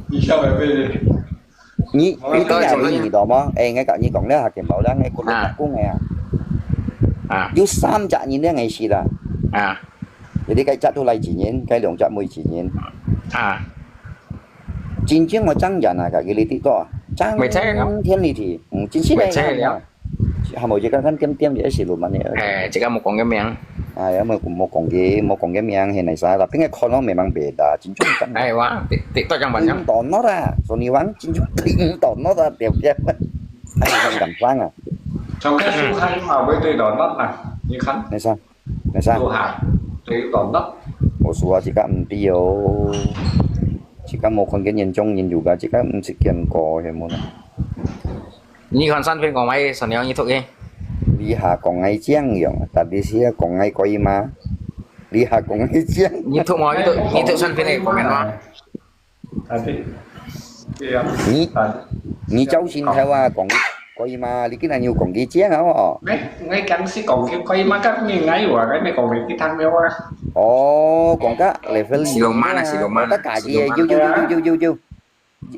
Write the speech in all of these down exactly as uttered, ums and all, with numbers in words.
你笑个咩？你你聽下你耳朵無？誒，𠊎甲你講了，下件無啦，𠊎講你打工个啊。啊。有三隻人咧，𠊎識啦。啊。有啲該隻都來自人，該兩隻妹子人。啊。真正我爭人啊，甲佢哋啲多啊，爭天理地，嗯，真係咧。 係無，這个看點點也是路慢个。誒，這个無講个名。哎呀，無無講个，無講个名，現在啥，tapi ngai看咯，memang beda，真正真。哎，哇，對對，都講完了。Don't know啦，所以講真正don't know啦，對不對？哎，很感伤啊。從該樹下嘛，會對到那啦，你看。那啥，那啥。樹下，對到那。我說啊，這个毋對哦，這个無看見嚴重，嚴重个，這个毋識見過，係無啦？ 你看上片講話，上兩日讀个。你下講𠊎靚樣，tapi sia講𠊎koi ma。你下講𠊎靚。你讀無？你讀你讀上片个comment無？Tapi，對啊。你你朝晨頭啊講koi ma，你今日又講佢靚啊哦。𠊎𠊎講係講佢koi ma，甲你𠊎話，𠊎咪講你佢聽了啊。哦，講甲level你啊，siluman啊，siluman啊，講甲家己个，siluman。有有有有有有。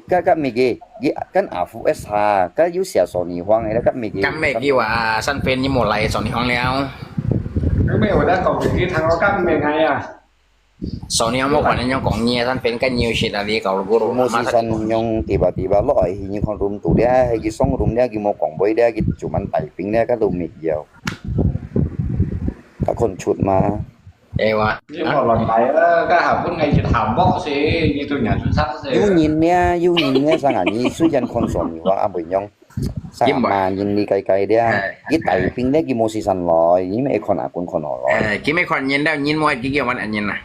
甲甲咩个？佢跟阿富汗哈，甲有寫索尼方个，甲咩个？甲咩个話，上片你無來索尼方了。你沒有在講你聽我甲咩个呀？索尼方無可能用講你，上片跟你有些那裡搞guru，無是上用tiba-tiba落去，你看room度了，佢上room了，佢無講話了，佢就滿大兵了，甲都沒有。他看出嘛。 哎哇，你無亂來啊，該下本來一下薄死，你都認出生死。有人呢，有人呢，上啊，你雖然看上你話啊，毋用，上啊嘛，人你該該的啊，哎，一大兵呢，佢無時間來，你咪看啊，本看好來。哎，佢咪看人了，人無幾个玩人啊。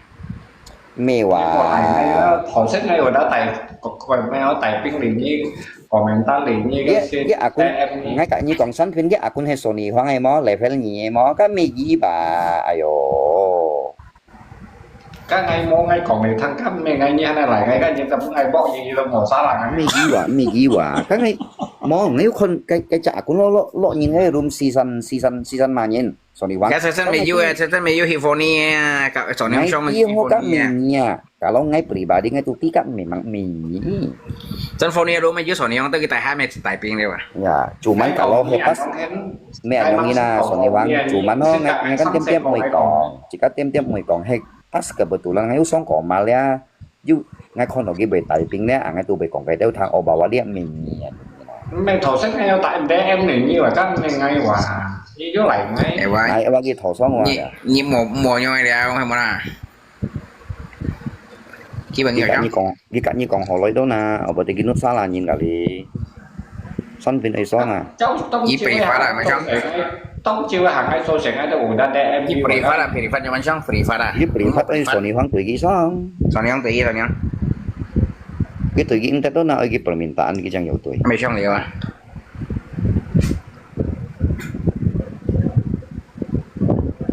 咩話？頭先你有得大，個個咩有大兵連你，komentar連你，你你阿公，𠊎甲你講三遍，你阿公係索尼方个無？level二个無？該咩意吧？哎喲！ 該𠊎無𠊎講你聽，該毋係𠊎你還來，𠊎該你就毋愛บอก你，你都無啥啦。毋係佢話，毋係佢話，該𠊎無，𠊎有看該該隻阿公落落落人該room四三四三四三萬人，所以話。該先生沒有誒，先生沒有去for你誒，該昨天上去for你誒。𠊎知我甲明啊，kalau𠊎pribadi𠊎都知甲明明明。真for你room有所你用，都去大下面大兵了吧？Ya，cuman kalau hebat， 咩人用啊，所以話，cuman咯，𠊎𠊎跟點點妹講，自家點點妹講，嘿，pas kebetulan𠊎有上過馬了，有，𠊎看到佢會大兵咧，啊，𠊎都會講佢兜聽，我話話你名義啊。毋係頭先𠊎有打D M你，你話跟你𠊎話，你又來𠊎。哎，話。哎，話佢頭上話呀。你你無無用了，係無啦？ 基本上。你甲你講，你甲你講好來到那，我不得给你啥啦，人家哩。三分爱爽啊。你privat啊，macam？當朝行个做成个都有得D M。你privat啊，privat macam macam privat啊。你privat哎，索尼方对佢爽。索尼方对佢，索尼方。佢对佢应该都拿佢permintaan，佢将有对。Macam你啊。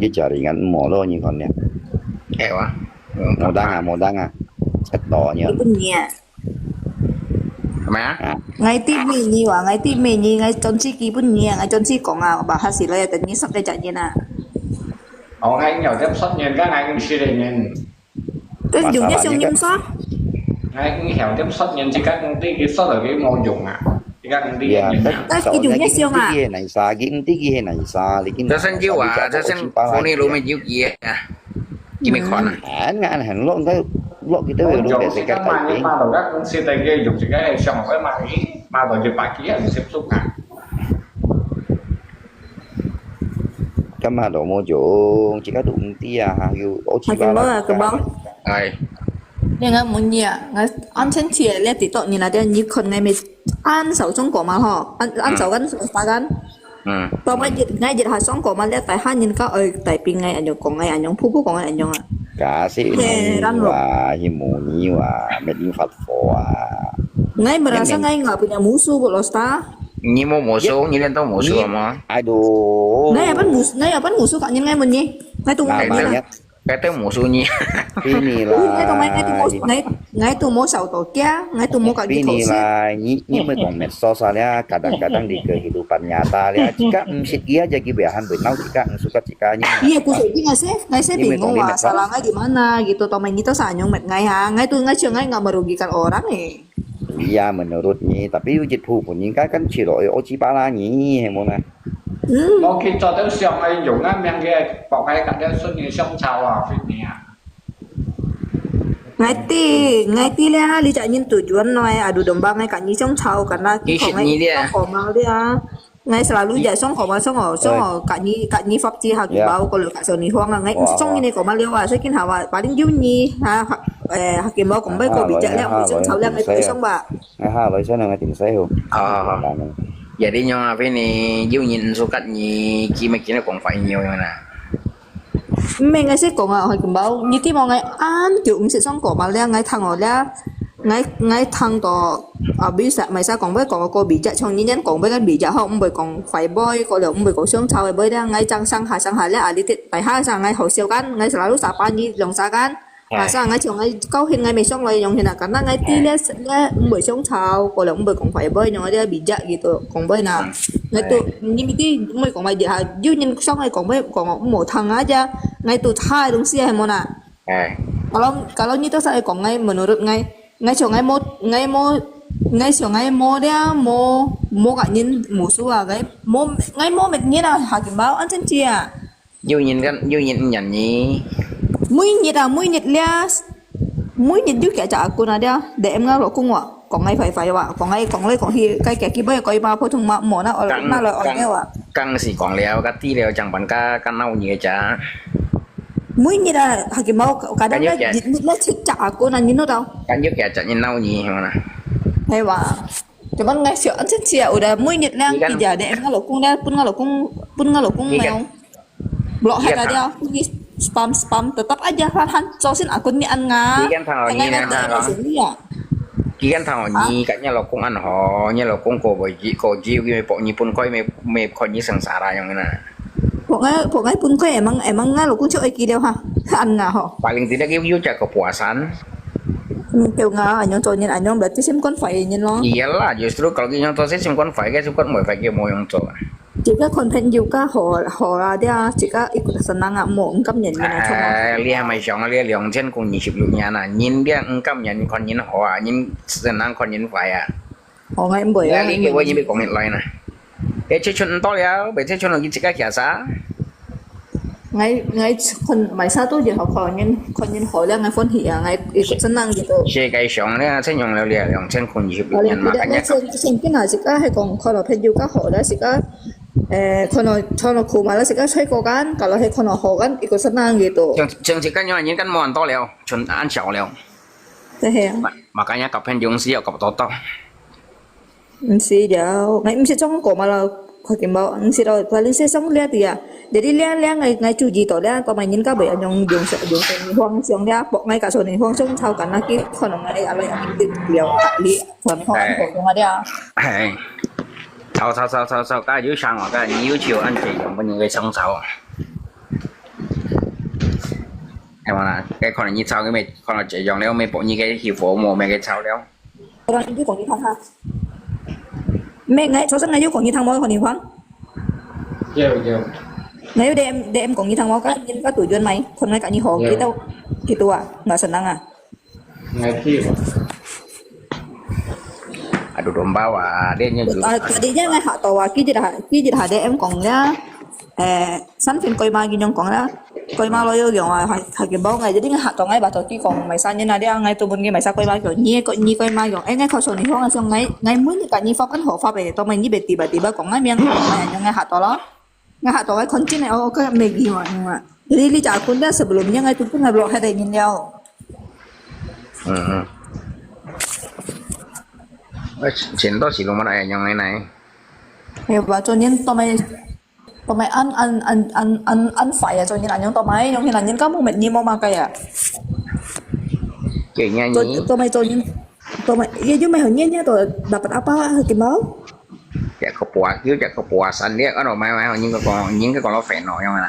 Di jaringan mo lo ni kon niya. Ewa. Modang ah, modang ah. Chat to niya. Ibu niya. Apa ya? Ngai ti mi ni wa, ngai ti mi ni, ngai chon si ki pun niya, ngai chon si kong ah, bahas sila ya tani sak ya jani na. Ong ngai nyaw tiap sot niyan ka ngai ngi si le niyan. Cái dùng nhất siêu nhân sao? Ai cũng hiểu tiếp xuất nhân chỉ các công ty cái xuất ở cái mô dùng à. Chỉ các công ty nhân à. Cái dùng nhất siêu à? Cái này sao? Cái công ty cái này sao? Lekin. Cho sân chiếu à, cho sân phone này luôn mà chiếu kia à. Chỉ mấy khoản à. Anh ngàn hàng lộn cái lộn cái tới rồi để cái tài chính. Mà đầu các công ty tài kia dùng chỉ cái này xong rồi mà ý mà đầu chỉ bạc kia mình tiếp xúc à. 今下都無用，自家都毋知啊，還有屋企啦。Ai. Ni ngai mun ni ah, ngai an chen chi le ti to ni na dia ni kon ngai me an sao song ko ma ho, an an sao kan sao ta kan. To ngai jit ngai jit ha song ko ma le tai han nin ka oi tai ping ngai an yong kong ngai an yong pu pu kong ngai an yong ah. Kasi ni wa, hi mu ni wa, met ni fat fo wa. Ngai merasa ngai nggak punya musuh bu lo sta. Nyi mo musuh, nyi lian tau musuh ma. Aduh. Ngai apan musuh, ngai apan musuh kak nyi ngai mun nyi. Ngai tunggu. Namanya, 該都無輸你。比你啦，你，你，你都無，你，你都無少到家，你都無甲你討食。比你啦，你，你莫講medsos啊，kadang-kadang你个hidupan nyata了，jika毋識佢啊，jadi biahan benau jika毋suka jika你。Iya, ku sedih ngai se, ngai se bingung wa, salah ngai di mana gitu, tomai ni to sa nyong met ngai ha, ngai tu ngai cio ngai nggak merugikan orang eh. Iya, menurut ni, tapi you jit hu pun ni kan kan ciro eh oci pala ni, hemona. Hmm. Mau kita tu siang ai yung ngai miang ke, pok ngai kat dia sun ni siang chao ah, fit ni ah. Ngai ti, ngai ti lia, li cak nyin tujuan noi, adu domba ngai kat ni siang chao, karena ki kong ngai siang kong mau lia. Ngai selalu ja song ko ma song o, song o, kat ni, kat ni fap ci ha ki bao ko lo kat so ni huang a, ngai song ni ko ma liu a, so kin ha wa, paling jiu ni, ha, ha, eh, ha ki bao kong bai ko bi ja liang, song chao liang ngai song ba. Ngai ha loi sa ngai ting sai hu. Ah. Jadi nyong a phi ni, jiu ni su kat ni, ki me kin kong fai ni yong na. Meng ngai se kong a, ha ki bao, ni ti mo ngai an, kiu ung se song ko ma liang, ngai thang o liang. Ngai, ngai thang to, a, bisa, mai sa kong bai kong ko bi ja, chong ni nyan kong bai ngai bi ja ho, ung bai kong fai bai, ko liu ung bai kong siang chao bai da, ngai chang sang ha sang ha le, a li tit, bai ha sang ngai ho siu kan, ngai selalu sapa ni long sa kan. Ha sang ngai chong ngai kau hin ngai me siang lai yong hin a, karena ngai ti le, le ung bai siang chao, ko liu ung bai kong fai bai, yong a bi ja gitu, kong bai na. Ngai tu, ni mi ti, ung bai kong bai di ha, yu nyin siang ngai kong bai, kong mo thang a ja, ngai tu chai dong si hai mo na. Eh. Kalau, kalau ni to sa kong ngai, menurut ngai, ngai siang ngai mo, ngai mo, ngai siang ngai mo dia mo, mo kat nyin musuh a ngai mo, ngai mo met nyin a ha ki bao an chen chia. Yu nyin kan, yu nyin nyan ni. Mui nit a, mui nit lia, mui nit yu kia cha akun a dia, de em nga lo kung wa, kong ngai fai fai wa, kong ngai kong le kong hi, kai kia ki bai koi ma pho thung ma mo na ol na lo ol wa. Kang si kong liao, ka ti liao, chang pan ka, ka nau ni cha. Mui nit a, ha ki mau, kadang ngai nit nit le chik cha akun a nyin no tau. Kan yu kia cha nyin nau ni, mana. Hai wa. Cuman ngai siok an chen chia, udah mui nit liang ki ja, de em nga lo kung de, pun nga lo kung, pun nga lo kung meong. Blok hai tadi aku ni spam spam tetap aja han han, so sin akun ni an nga. Ki kan thang ni na ha. Ki kan thang ni kat nya lo kung an ho, nya lo kung ko bai ji, ko ji ki me pok ni pun koi me, me koi ni sengsara yang na. Pok ngai, pok ngai pun koi emang, emang nga lo kung chok ai ki deu ha. An nga ho. Paling tidak ki yu ja kepuasan. Hmm, kêu nga, anyong cho nyin, anyong berarti sim kon fai nyin lo. Iyalah, justru kalau ki nyong to sim kon fai, ke sim kon mo fai ki mo yang cho. Jika kon pen juga ho, ho ada, jika ikut senang a mo, engkam nyin nyin a chong. Eh, lia mai siang lia 两千 kung 二十六 nyan a, nyin lia engkam nyan kon nyin ho a, nyin senang kon nyin fai a. Ho ngai mboi. Lia li ke wo nyin bi kong nyin lai na. Eh, che chun to lia, be che chun lo ki jika kia sa. Ngai, ngai kon mai sa tu je ho kon nyin, kon nyin ho lia ngai phone hi a, ngai ikut senang gitu. 世界上咧，先用了這兩千箍二十六年嘛，Paling tidak kan ngai sen, sen kin a jika hai kong kon lo pen juga ho lia jika Eh, kono, kono kuma lah sika choi ko kan, kalau he kono ho kan, ikut senang gitu. Yang, yang sika nyo anjing kan mo anto leo, chun an xiao leo. Teh ya. Ma-, makanya kapan yung siyo kap toto. Mesti dia, ngai mesti chong ko malah kau kimbau, mesti tau paling sesong lihat dia. Jadi lihat lihat ngai ngai cuci to lihat, kau mainin ka bayar yang yung yung huang siang dia, pok ngai ka so ni huang siang chao kan lagi, kono ngai alai yang itu liao tak li, huang huang huang dia. 係，臭臭臭臭臭，梗係要生活，梗係要求恁樣樣分你个雙手啊。係嘛啦？該可能你炒个咩，可能這樣了，咩薄你个起火無，咩个炒了。Orang itu kong itang ha. Mek ngai, chosen ngai yu kong itang mo kong itang. Yo yo. Ngai yu D M D M kong itang mo ka, yin ka tu yuan mai, kong ngai ka ni ho, kita, kita ah, nggak senang ah. Ngai ki ba. Aduh domba wa, dia nyo ju. Ah, tadi nya ngai hak to wa, ki jit ha, ki jit ha D M kong nya. Eh, san fin koi ma ki nyong kong nya. Koi ma lo yo yong wa, ha, ha ki bao ngai, jadi ngai hak to ngai ba to ki kong mai sa nyen na dia ngai tu bun ki mai sa koi ma kyo, nyi ko nyi koi ma yong. Eh, ngai ko so ni hong so ngai, ngai mun ni ka ni fap an ho fap eh, to mai ni be tiba tiba kong ngai miang kong ngai nyong ngai hak to lo. Ngai hak to ngai kon chin eh, oh, ka me gi wa nyong wa. Jadi li ja kun dia sebelum nya ngai tu pun ngai blok hai dai nyin liao. 嗯嗯。哎，錢到時弄麼來用个呢？哎呀，把昨天都没，都没安安安安安安排呀，昨天安用都没用，现在人家没没你没嘛个呀。Kayaknya昨 ni. 都没昨天，都没，也就没有年年都 dapat apa ke mau? Ya kepuas, ya kepuasan dia kan, oh, mai mai, nying ko, nying ko lo feno yang mana.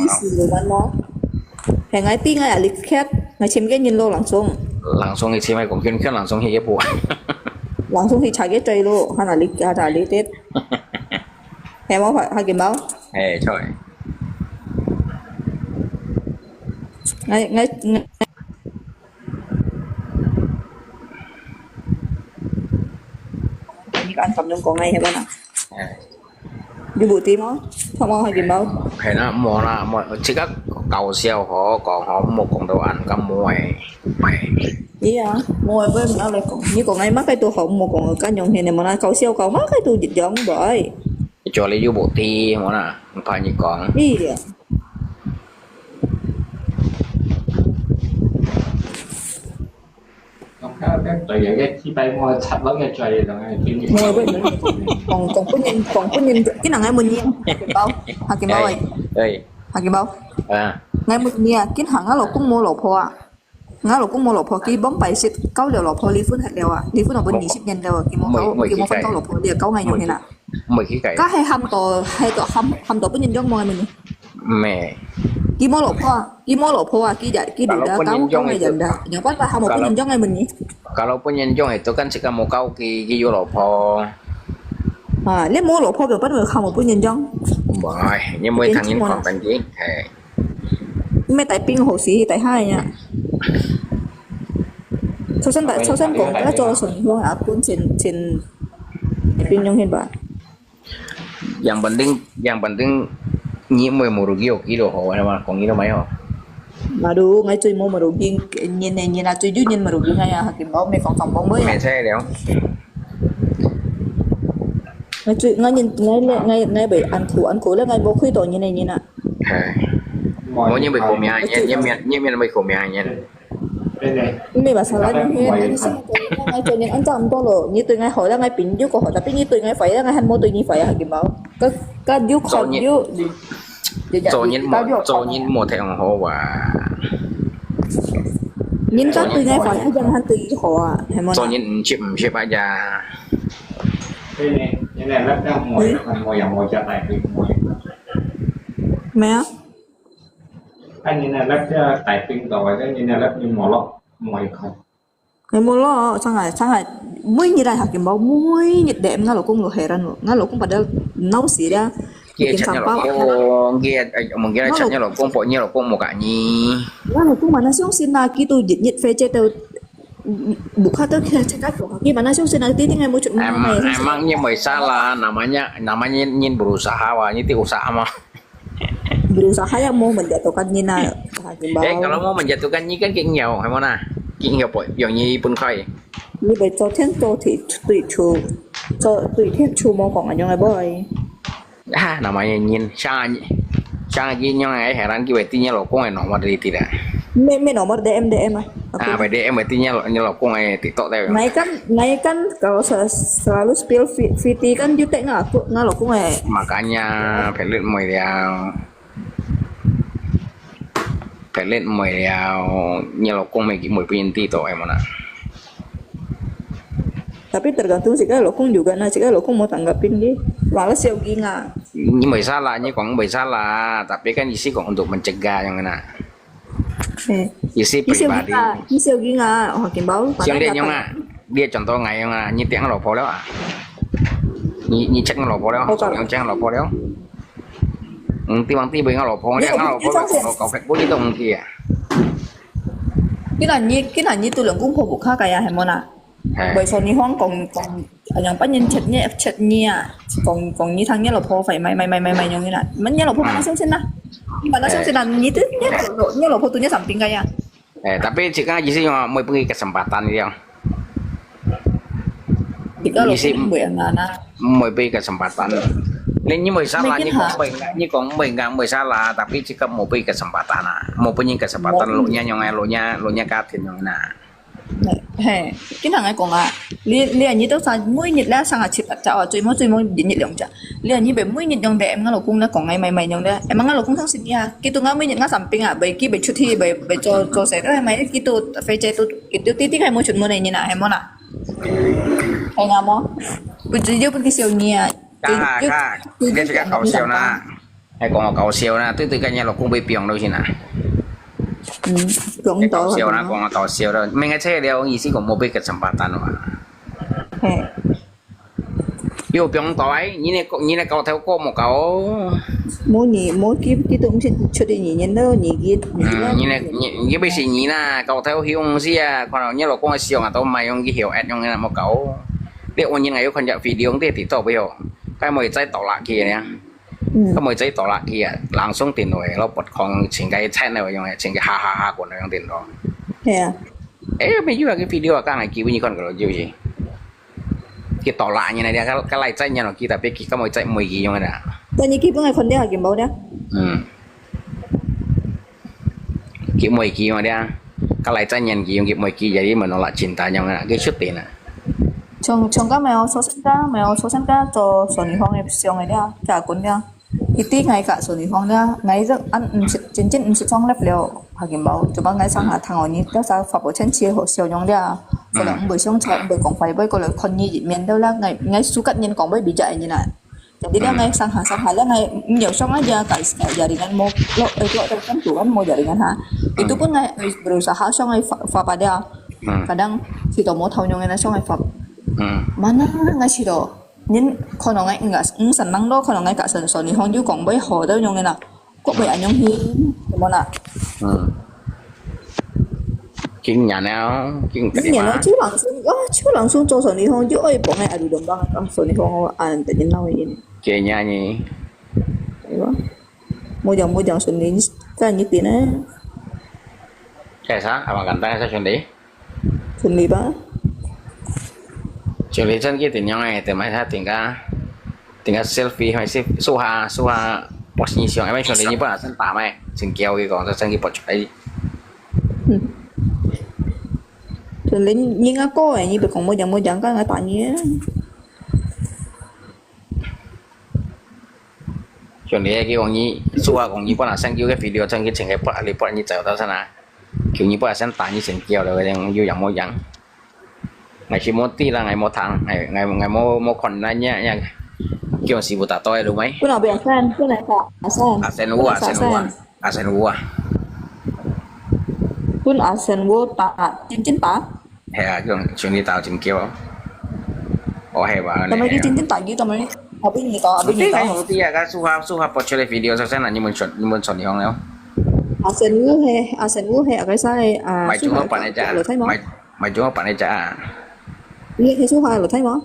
意思有完無？係𠊎知𠊎阿力cat，𠊎尋个人咯，langsung。langsung去尋，𠊎講圈圈，langsung去一步。langsung去查个罪咯，還阿力，還阿力的。係無？還見無？係，著。𠊎𠊎𠊎。你講咁樣講，𠊎係無啦？係。 你無知無？聽無還見無？係啦，無啦，無，自家搞笑吼，講吼，莫講到恁个無誒。你啊，無誒，毋好來講。你講𠊎麼个都好，莫講个，恁樣現在無啦，搞笑搞麼个都一樣來。叫你又無知，無啦，毋怕你講。你啊。 對个，个禮拜五七月个最後个天氣。無，講講本人，講本人，今日𠊎問你，阿金寶，阿金寶喂，哎，阿金寶，啊，𠊎問你啊，今下𠊎老公無老婆啊？𠊎老公無老婆，佢往擺識交了老婆，離婚忒了啊？離婚了本二十年了啊，佢無交，佢無分到老婆，你交𠊎用去啦？ 毋會去改。該係喊到，喊到，喊，喊到本人用無？問你。毋係。佢無老婆啊，佢無老婆啊，佢就，佢就交，交，交个人的。有辦法喊到本人用个問你。假如本人用，係做緊自家無交佢，佢有老婆。啊，你無老婆，有辦法喊到本人用？ Mùi, nhưng mùi thằng nhìn còn bằng gì? Hè. 毋係大兵好死，大下呀。首先大，首先講，該做順風啊，本錢錢，兵用去吧。 Yang penting, yang penting你mùi mùi rugi oke lo ho, ada mah kong ini mah ho. Malu, ngai cui mo merugi, nyin ne nyin a cui ju nyin merugi ngai a hakim bau me kong kong bong bơi. Mẹ xe đéo. Ngai cui ngai nyin ngai le ngai ngai bơi ăn khổ ăn khổ le ngai bố khui tổ nyin ne nyin a. Hai. Mo nyin bơi khổ mía, nyin nyin mía nyin mía bơi khổ mía nyin. Ini masalah ni, ini sih ngai cui nyin ăn chăm to lo, nyi tui ngai hỏi le ngai pin ju ko hỏi, tapi nyi tui ngai phải le ngai han mo tui nyi phải a hakim bau. Ka ka ju khon ju. Cho nyin mo, cho nyin mo thèn hông hô wa. Nyin ka tui ngai khoi, a yang han tui hô a, he mo. Cho nyin mchip mchip a ya. Ini, ini lát yang mo, kan mo yang mo ja tai ping mo. Mẹ. Kan ini lát ya tai ping tao, ini lát ni mo lo, mo khoi. Ngai mo lo, sang hai, sang hai, mỗi nhật lại hakim bau, mỗi nhật để em ngã lỗ công lo heran lo, ngã lỗ công padahal nấu xí dia. Kia chat ngai lỗ công, kia, mong kia chat ngai lỗ công, po ngai lỗ công mo ka ni. Ngã lỗ công mana siung sin na, kitu nhật nhật phê chết tao, buka tao kia chat ka po, kia mana siung sin na, ti ti ngai mo chut mo ngai. Emang ni mo salah, namanya, namanya nyin berusaha wa, nyi ti usaha mah. Berusaha yang mau menjatuhkan nyi na, hakim bau. Eh, kalau mau menjatuhkan nyi kan kik ngiau, hai mo na? Kik ngiau po, yang nyi pun kai. Nyi bai cho thian cho tui tui chu, cho tui thian chu mo kong anyong ai boi. Ah, namanya nyin, sang nyi, sang nyi nyong ai heran ki bai ti nyi lo kong ai nong mo di ti da. Me me nomor D M D M ah. Ah, bai D M bai ti nyi lo nyi lo kong ai ti tok da. Ngai kan, ngai kan kalau selalu spill fiti kan jutek ngah aku ngah lo kong ai. Makanya pelit mui liao. Pelit mui liao, nyi lo kong me ki mui pin ti to ai mo na. Tapi tergantung si ka lo kong juga na, si ka lo kong mo tanggapin di. Wala siu gi nga. Nyi mui salah, nyi kong mui salah, tapi kan isi kong untuk mencegah yang na. Isi pribadi. Isi gi nga, oh hakim bau. Siang dia nyong ah. Dia contoh ngai yang ah, nyi tiang lo po liao ah. Nyi nyi cek lo po liao, song yang cek lo po liao. Hm, ti bang ti bui ngah lo po, ngah lo po, lo kau phek bui dong ti ah. Kina nyi, kina nyi tu leng kung po buka kaya hai mo na. Bai so ni huang kong kong, yang pan yin chat nyi chat nyi ah, kong kong nyi thang nyi lo po fai mai mai mai mai mai nyong na. Man nyi lo po mana siung sin na. Mana siung sin na nyi tu nyi lo nyi lo po tu nyi samping kaya. Eh, tapi cik kan isi mo penggi kesempatan dia. Ika lo isi pun buat yang na. Mo penggi kesempatan. Ni ni mo salah ni kong mo ngang mo salah, tapi cik kan mo penggi kesempatan ah. Mo penggi kesempatan lo nya nyong ai lo nya lo nya katin nyong na. He, kina ngai kong ah. Li li ni tu sa mo ni la sang ah chip cha ah, cui mo cui mo ni ni liang cha. Lia ni bai mui nit yong de em nga lo kung na kong ngai mai mai yong de. Em nga lo kung sang sin ya. Kitu nga mui nit nga samping a, bai ki bai chut hi, bai bai cho cho se. Bai mai kitu fei che tu kitu ti ti kai mo chut mo ne ni na, he mo na. He nga mo. Bu zi yo bu ki siu ni a. Ka ka. Dia cakap kau siu na. Hai kong kau siu na, tu tu kan nya lo kung bai piang lo sin na. Hmm, piang to. Kau siu na, kong kau siu na. Mengai che liao isi kong mo bai kesempatan wa. He. Yo piong toi, ni ne ko ni ne kau thau ko mo kau. Mo ni mo ki ki tu mesti chodi ni ni no ni ki. Hmm, ni ne ni ni bisi ni na kau thau hiong sia, kau ni lo kong siong atau mai yong ki hiu at yong na mo kau. Dia wan ni ngai yo kan jak video dia ti to bo yo. Kai mo zai tau la ki ne. Kai mo zai tau la ki a, langsung tin lo lo pot kong ching kai chat na yong ching kai ha ha ha ko na yong tin lo. Ya. Eh, me yu ki video ka ngai ki wi ni kon ko lo yu ji. Ki to la ni na dia ka lai zai ni no ki ta pe ki ka mo zai mo ki yong na. Tani ki pun ai kon dia ki mo dia. Hmm. Ki mo ki yong dia. Ka lai zai ni ki yong ki mo ki jadi mo no la chin ta yong na. Ki chut te na. Chong chong ka mo so sen ka mo so sen ka to so ni hong e siong e dia. Ka kun dia. Iti ngai ka so ni hong dia. Ngai zek an chen chen mesti chong lep leo. Hakim bau, coba ngai sang ha thang oni, ta sa fa po chen chi ho siu yong dia. Ko le mbe siong cha mbe kong fai bai ko le kon ni mien dau la ngai ngai sukat nyen kong bai bija ni na. Jadi dia ngai sang ha sang ha la ngai nyau siong aja kai ya ringan mo lo eh ko kan tu kan mo ya ringan ha. Itu pun ngai berusaha siong ngai fa fa pa dia. Kadang si to mo thau nyong na siong ngai fa. Mana ngai si to. 人可能个五十，五十零度，可能个隔成说你看就讲会好到样个啦，国会安样去，有无啦？嗯。今年了，今今年了，就人生，啊，就人生做说你看就爱帮个阿里东邦个说你看我安得人闹个人，今年呢？对吧？没讲没讲说你在你点呢，干啥？阿妈简单个兄弟。顺利吧？就你真个点样诶，等埋他点个，点个 selfie，还是树下树下，我心想，因为兄弟你本来先打咩，真叫佢讲，就真个不出来。嗯。就你你个个人，你别讲没讲没讲，刚刚打你。兄弟，佢讲你，树下讲你本来先叫个 video，真个请个不你不你走到sana，叫你不先打你先叫了，个样又样没样。 𠊎係無知啦，𠊎無聽，𠊎𠊎𠊎無無看那那那，叫師傅打到个路咩？本來阿生，本來阿生，阿生有啊，阿生有啊，阿生有啊。本阿生有打，真真打。係啊，叫兄弟打真叫。哦，係吧？但係佢真真打佢，但係後邊你打，後邊你打。我知啊，該樹下樹下播出个 video，首先啊，你們傳你們傳你講了。阿生有係，阿生有係，阿該晒啊，買中國版个咋？樓梯嘛。買買中國版个咋？你係樹下樓梯嘛？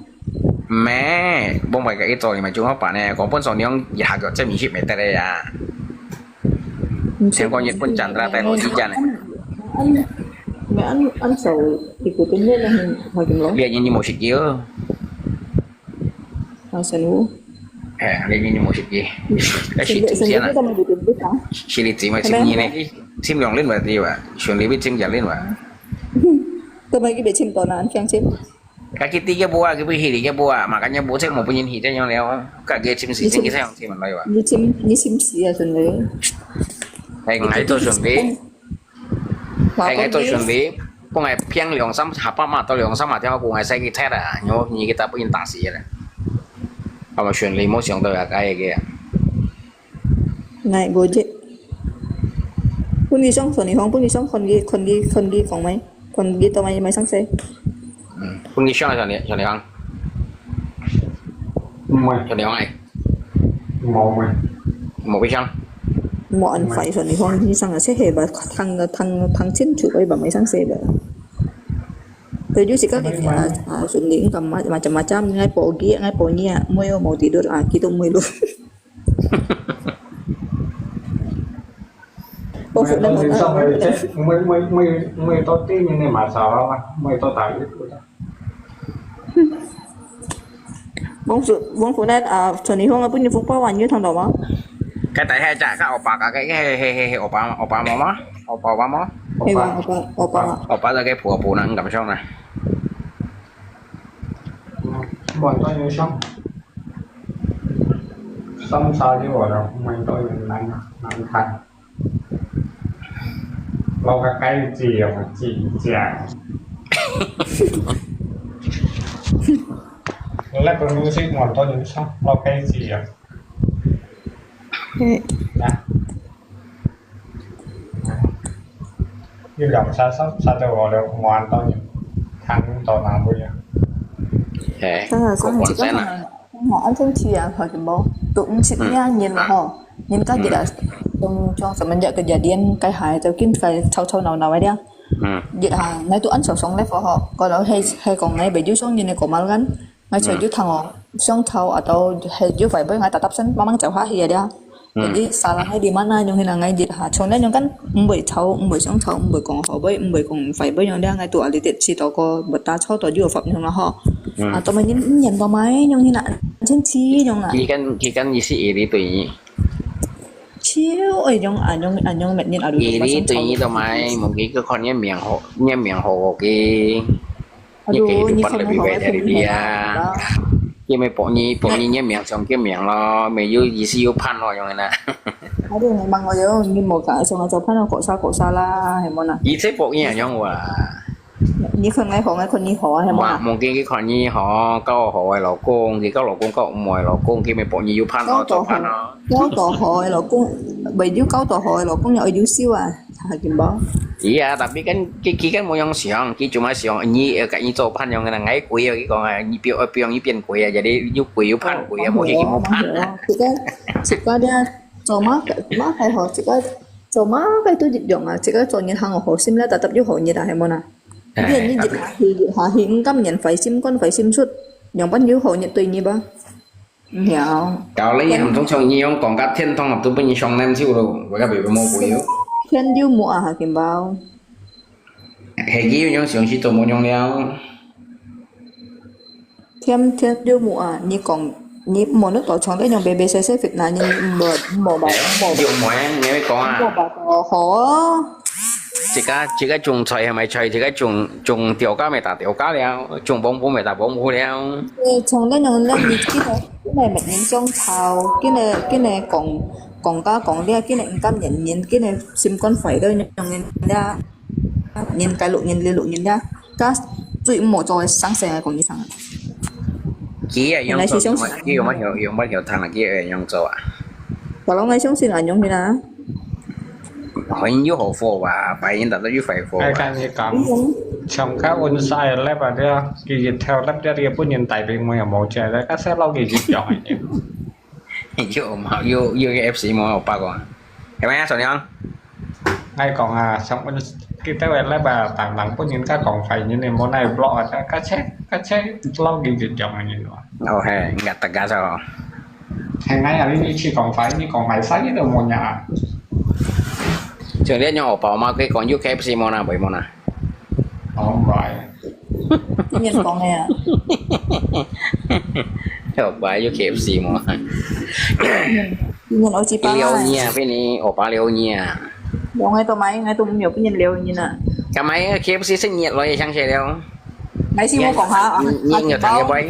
毋係，無買个一座，你買中國版个，講本上你用一下腳，這米去買得个呀。聽講日本站啦，大陸一站呢。沒按按手，一個跟那個很好用咯。你你你無識叫，阿生有。哎，你你你無識叫，要識點先啊。識你點啊，識你點呢？識兩輪嘛對吧？選你會點一輪嘛？都沒給別請多難，相信。 Kaki tiga buah, kaki hili tiga buah. Makanya buah cek mau punya hili yang leo. Kaki cim si cing kita yang cim lah ya. 你真你真是啊，真的。哎，我做兄弟，哎，我做兄弟，不爱偏两三下半嘛，到两三下天，我爱晒个菜啦，我你给他不应打死了。我们兄弟没想到啊，该个。 Ngai gojek. Pun gisong soni hong, pun gisong kon gi kon gi kon gi kong mai, kon gi to mai mai sang se. Pun gisong soni soni hong. Mai. Soni hong ai. Mau mai. Mau gisong. Mo an fai soni hong gisong a se he ba thang thang thang chin chu oi ba mai sang se ba. Te ju sikali a a soni kam ma macam-macam ngai po gi ngai po nia mo yo mo tidur a kitu mo lu. Bông Phú Nai hả? Mới mới mới mới mới tôi tin như này mà sao đó mà mới tôi tại biết tôi. Bông Phú Bông Phú Nai à, Sony Hong bún như phúc bao nhiêu thằng đó mà? Cái tại hai chả các ổ bạc cái cái hay hay hay ổ bạc ổ bạc mò mò ổ bạc ổ bạc mò Hay là ổ bạc ổ bạc ổ bạc là cái phù phù năng cảm song này. Bọn tôi như sống. Sống sao chứ gọi là mình tôi mình nắng nắng thay. Lo cái cái gì mà chỉ chả. Lát con music mà tôi những sắp lo cái gì à? Nè. Như lòng sao sắp sao tôi gọi là hoàn toàn những thằng tôi làm bây giờ. Thế, Sao là có sao còn chỉ có sẽ mà là Họ ăn thêm chia khỏi cái bố. Tụi cũng chịu nha, nhìn mà họ. Nhìn các chị đã trong trong sẽ mình dạy cái giờ điên cái hài cho kim cái thâu thâu nào nào ấy đi. Ừ. Vậy hả, nãy tụi ăn sầu sống lép họ. Có đó hay hay còn nãy bé dư sống như này có mal gắn. Nãy trời dư thằng họ. Sống thâu ở đâu hay dư phải với nãy ta tập sân mang mang chào hả hìa đi. Jadi salah hai di mana nyong hina ngai jit ha. Chong dan nyong kan mboi chau, mboi siang chau, mboi kong ho boi, mboi kong fai boi nyong dia ngai tu ali tet si to ko beta chau to ju fap nyong ho. A to mai nyen nyen to mai nyong hina chen chi nyong na. Khi kan khi kan isi iri tu ni. Chiu oi nyong a nyong a nyong met nyen adu. Iri tu ni to mai mungkin ke kon nyen miang ho nyen miang ho ke. Nyen Aduh, ke ni hidup kon lebih ho baik dari dia. Ye mai pok ni pok ni nyen miang siang ke miang lo, mai yu isi yu pan lo nyong na. Aduh, memang lo yo, ni mo ka siang chau pan ko sa ko sa la, he mo na. Ise pok ni nyong wa. Ni kon ngai ho ngai kon ni ho, he mo Mà na. mungkin cái con nhi họ có họ ai lò công, cái có lò công có mồi lò công, cái mấy bọn nhi yu pan nó Có cho tổ pan hổi, nó. Có tổ hổi là cũng bởi vì có tổ hổi là cũng nhỏ dữ xíu à. Hakim Bao. Iya, tapi kan ki, ki kan mo yang siang, ki cuma siang ni, eh, kat ni copan yang kena ngai kui, ki kong, eh, ni piu, eh, piu ni pian kui aja, jadi you kui, you pan kui, ya, mo ki mo pan. Cik kan, cik kan dia cuma, cuma kai ho, cik kan cuma kai tu jit jong ah, cik kan cuma hang ho sim lah, tetap you ho ni dah, hemo na. Dia ni jit hahi, jit hahi, engkam nyen fai sim kon, fai sim sut, yang pan you ho ni tui ni ba. Ngiao. Kau lei ham tong chong nyi yong kong ka thiên堂都分你上南去咯，我个北北摸不有。天就木啊，Hakim Bao。Hegi yong yong siang si to mo yong liao。天天就木啊，你讲你莫那到床在用白白晒晒fit那，你莫莫吧莫吧。用咩？你会讲啊？莫吧，好啊。这个这个种菜还没菜，这个种种掉价没打掉价了，种崩不没打崩不了。 你从那种那你今日今日明年种草，今日今日讲讲价讲了，今日唔敢年年，今日心肝坏到用人了，年该六年六年了，加最唔好做个生生个讲一声。佢啊，用做，佢用乜用用乜用汤啊，佢用做啊。Kalau ngai相信啊，用去啦。 Hoi yuk hoi fo ba, pai yin ta yuk fai fo. Ai ba. Kan ni kam. Chong ka un sai lep ba dia, ki yit theo lep dia, dia pun yin tai bing mo ya mo che le, ka se lo ki yit yong ai ni. Yuk ma, yuk, yuk F C mo, o pa ko. Hai mai a, so nyang. Ngai kong a, chong un ki te we lep ba, tang tang pun yin ka kong fai ni ni mo nai block a, ka che, ka che lo ki yit yong ai ni lo. Ô he, ngat ta ga sao. Hai ngai a, ni ni chi kong fai, ni kong fai sai ni do mo nya. Chong le nyong o pa ma ke kong yuk K F C mo na, boi mo na. Ong bai. Ni kong ya. Yo bai yuk K F C mo. Ni o chi pa. Liu nia, pe ni o pa liu nia. Yo ngai to mai, ngai to myo, pe ni liu ni na. Ka mai K F C se ni lo ye chang che liu. Ngai si mo kong ha. Ni ni yo tang ye bai.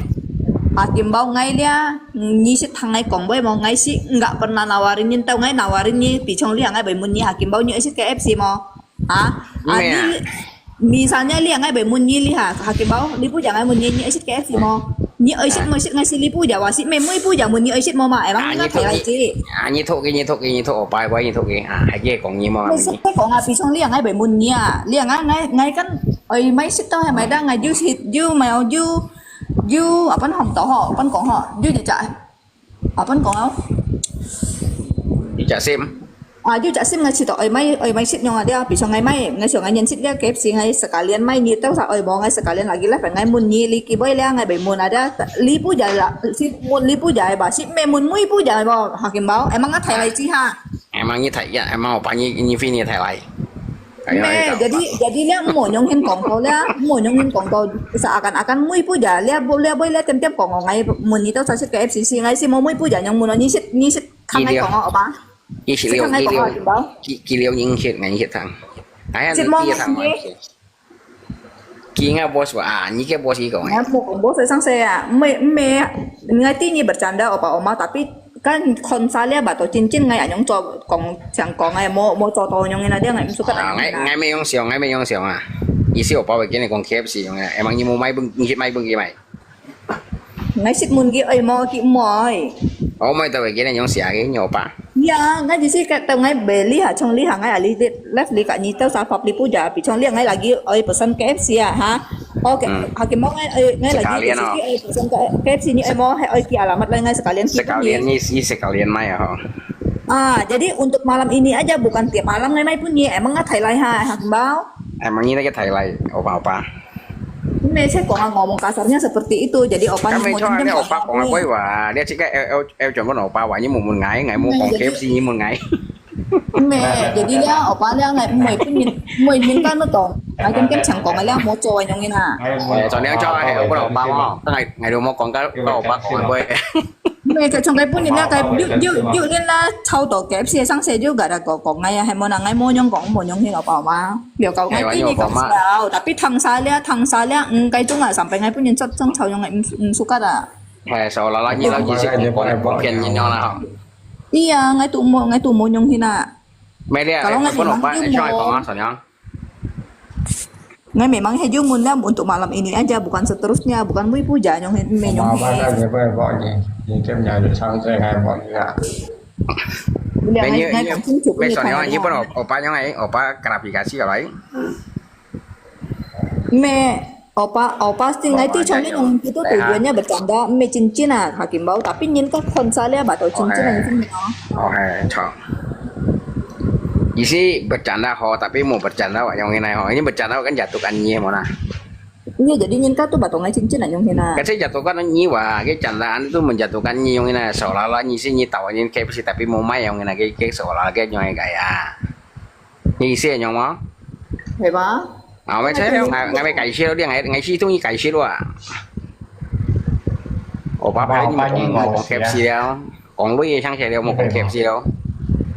Hakim Bao ngai lia, ni sit thang ngai kong bai mo, ngai sit nggak pernah nawarin ni, tau ngai nawarin ni, pi chong lia ngai bai mun ni Hakim Bao ni sit K F C mo. Ha? Adi, misalnya lia ngai bai mun ni li ha, Hakim Bao, li pu ja ngai mun ni, ni sit K F C mo. Ni sit mo sit ngai si li pu ja wa si me mui pu ja mun ni sit mo ma, emang ngai thai lai chi. Ah, ni thok ki, ni thok ki, ni thok, o pai bai ni thok ki. Ah, hai ki kong ni mo. Ni sit kong a, pi chong lia ngai bai mun ni a, lia ngai ngai ngai kan Oi, mai sit tau hai mai dang ngai ju sit ju mai au ju ju apan hom tau ho, apan kong ho, ju ju cha. Apan kong au. Ju cha sim. Ah, ju cha sim ngai sit tau, oi mai, oi mai sit nyong a dia, pi chong ngai mai, ngai chong ngai nyen sit dia K F C ngai sekalian mai ni tau sa, oi mo ngai sekalian lagi lah, ngai mun ni li ki boi lia, ngai bai mun ada, li pu ja la, sit mun li pu ja ba, sit me mun mui pu ja ba, Hakim Bao, emang ngai thai lai chi ha. Emang ni thai ya, emang o pa ni ni fi ni thai lai. Meh, jadi, jadi lia mo nyong hin kong tau lia, mo nyong hin kong tau seakan-akan mui pu ja, lia bo, lia boi lia tiam tiam kong ngai mun ni tau sa sit K F C si ngai si mo mui pu ja nyong mun ni sit, ni sit thang ngai kong o pa. Ki sit liu, ki liu, ki, ki liu ning sit ngai sit thang. Ai, sit mo ngai sit. Ki ngai boss wa, ah, ni ke boss ki kong. Ngai mo kong boss sang se ya, me, me, ngai ti ni bercanda o pa o ma, tapi Kan khon sa lia ba to chin chin ngai anyong cho kong siang kong ngai mo mo cho to nyong ina dia ngai suka. Ah, ngai ngai me yong siang, ngai me yong siang ah. Isi o pa we kini kong K F C yong ah. Emang ni mo mai bung, ni mai bung ki mai. Ngai sit mun ki ai mo ki mo ai. Oh mai ta we kini yong sia ki nyo pa. Ya, ngai di si ka ta ngai beli ha chong li ha ngai ali left li ka ni tau sa pap li pu ja pi chong li ngai lagi ai pesan K F C ah ha. Okay, hakim mau ngai, eh, ngai lagi sekalian, oh. Sekalian ni, eh, mo, hai, oi, ki alamat lai ngai sekalian ki. Sekalian ni, si sekalian mai, oh. Ah, jadi untuk malam ini aja, bukan tiap malam ngai mai pun ni, emang ngai thai lai ha, hakim mau. Emang ni ngai thai lai, opa, opa. Ini saya kok ngomong kasarnya seperti itu, jadi opa ni mau dendam. Opa kok ngai boy wa, dia cik eh eh eh jangan opa wa, ni mau mun ngai, ngai mau kong K F C ni mun ngai. 咩，jadi lia，我爸lia ngai，每每年每年干那种，ngai kan kan chang kong lia mo cho ai nyong ina. Eh, cho niang cho ai, opa opa mo. Ngai ngai lu mo kong ka opa kong ai boy. 咩，就从佢本年啦，佢又又又年啦，抽到K F C上车就给他讲讲哎呀，还没那，哎，没用讲，没用去，我爸妈，了解，哎，哎，今年讲了，tapi 汤沙了，汤沙了，嗯，该种啊，sampai ngai本年做种抽用，嗯，嗯，suka dah。 Hai, seolah-olah ni lagi si kong kong ai boy骗ni nyong lah. Iya, ngai tu mo, ngai tu mo nyong hina. Media, kalau ngai memang kong ah, sayang. Ngai memang he jumun lah untuk malam ini aja, bukan seterusnya, bukan mui puja nyong he, me nyong he. Apa dah dia boy boy ni? Ni dia punya ada sang saya hai boy ni lah. Bila ngai, ngai kong sing chup ni thai. Ni pun opa nyong ai, opa klarifikasi kalau ai. Me, opa, opa sing ngai ti chong ni nong itu tujuannya bercanda, me cincin ah, Hakim Bau. Tapi nyin ka khon sa le ba to cincin ang sing no. Oh, hai, chong. Isi bercanda ho, tapi mau bercanda wak nyong inai ho. Ini bercanda kan jatuhkan nyi mo na. Iya, jadi nyin ka tu ba to ngai cincin ang nyong hina. Kasi jatuhkan nyi wa, ke candaan tu menjatuhkan nyi nyong ina. Seolah-olah nyi si nyi tawa nyi K F C tapi mau mai nyong ina ke ke seolah ke nyong gaya. Nyi si nyong mo? Hei ba? Ah, mai cai ngai ngai mai kai si lo dia ngai ngai si tu nyi kai si lo ah. Opa pai nyi mo K F C liao. 講鐳个想起了，莫講K F C咯。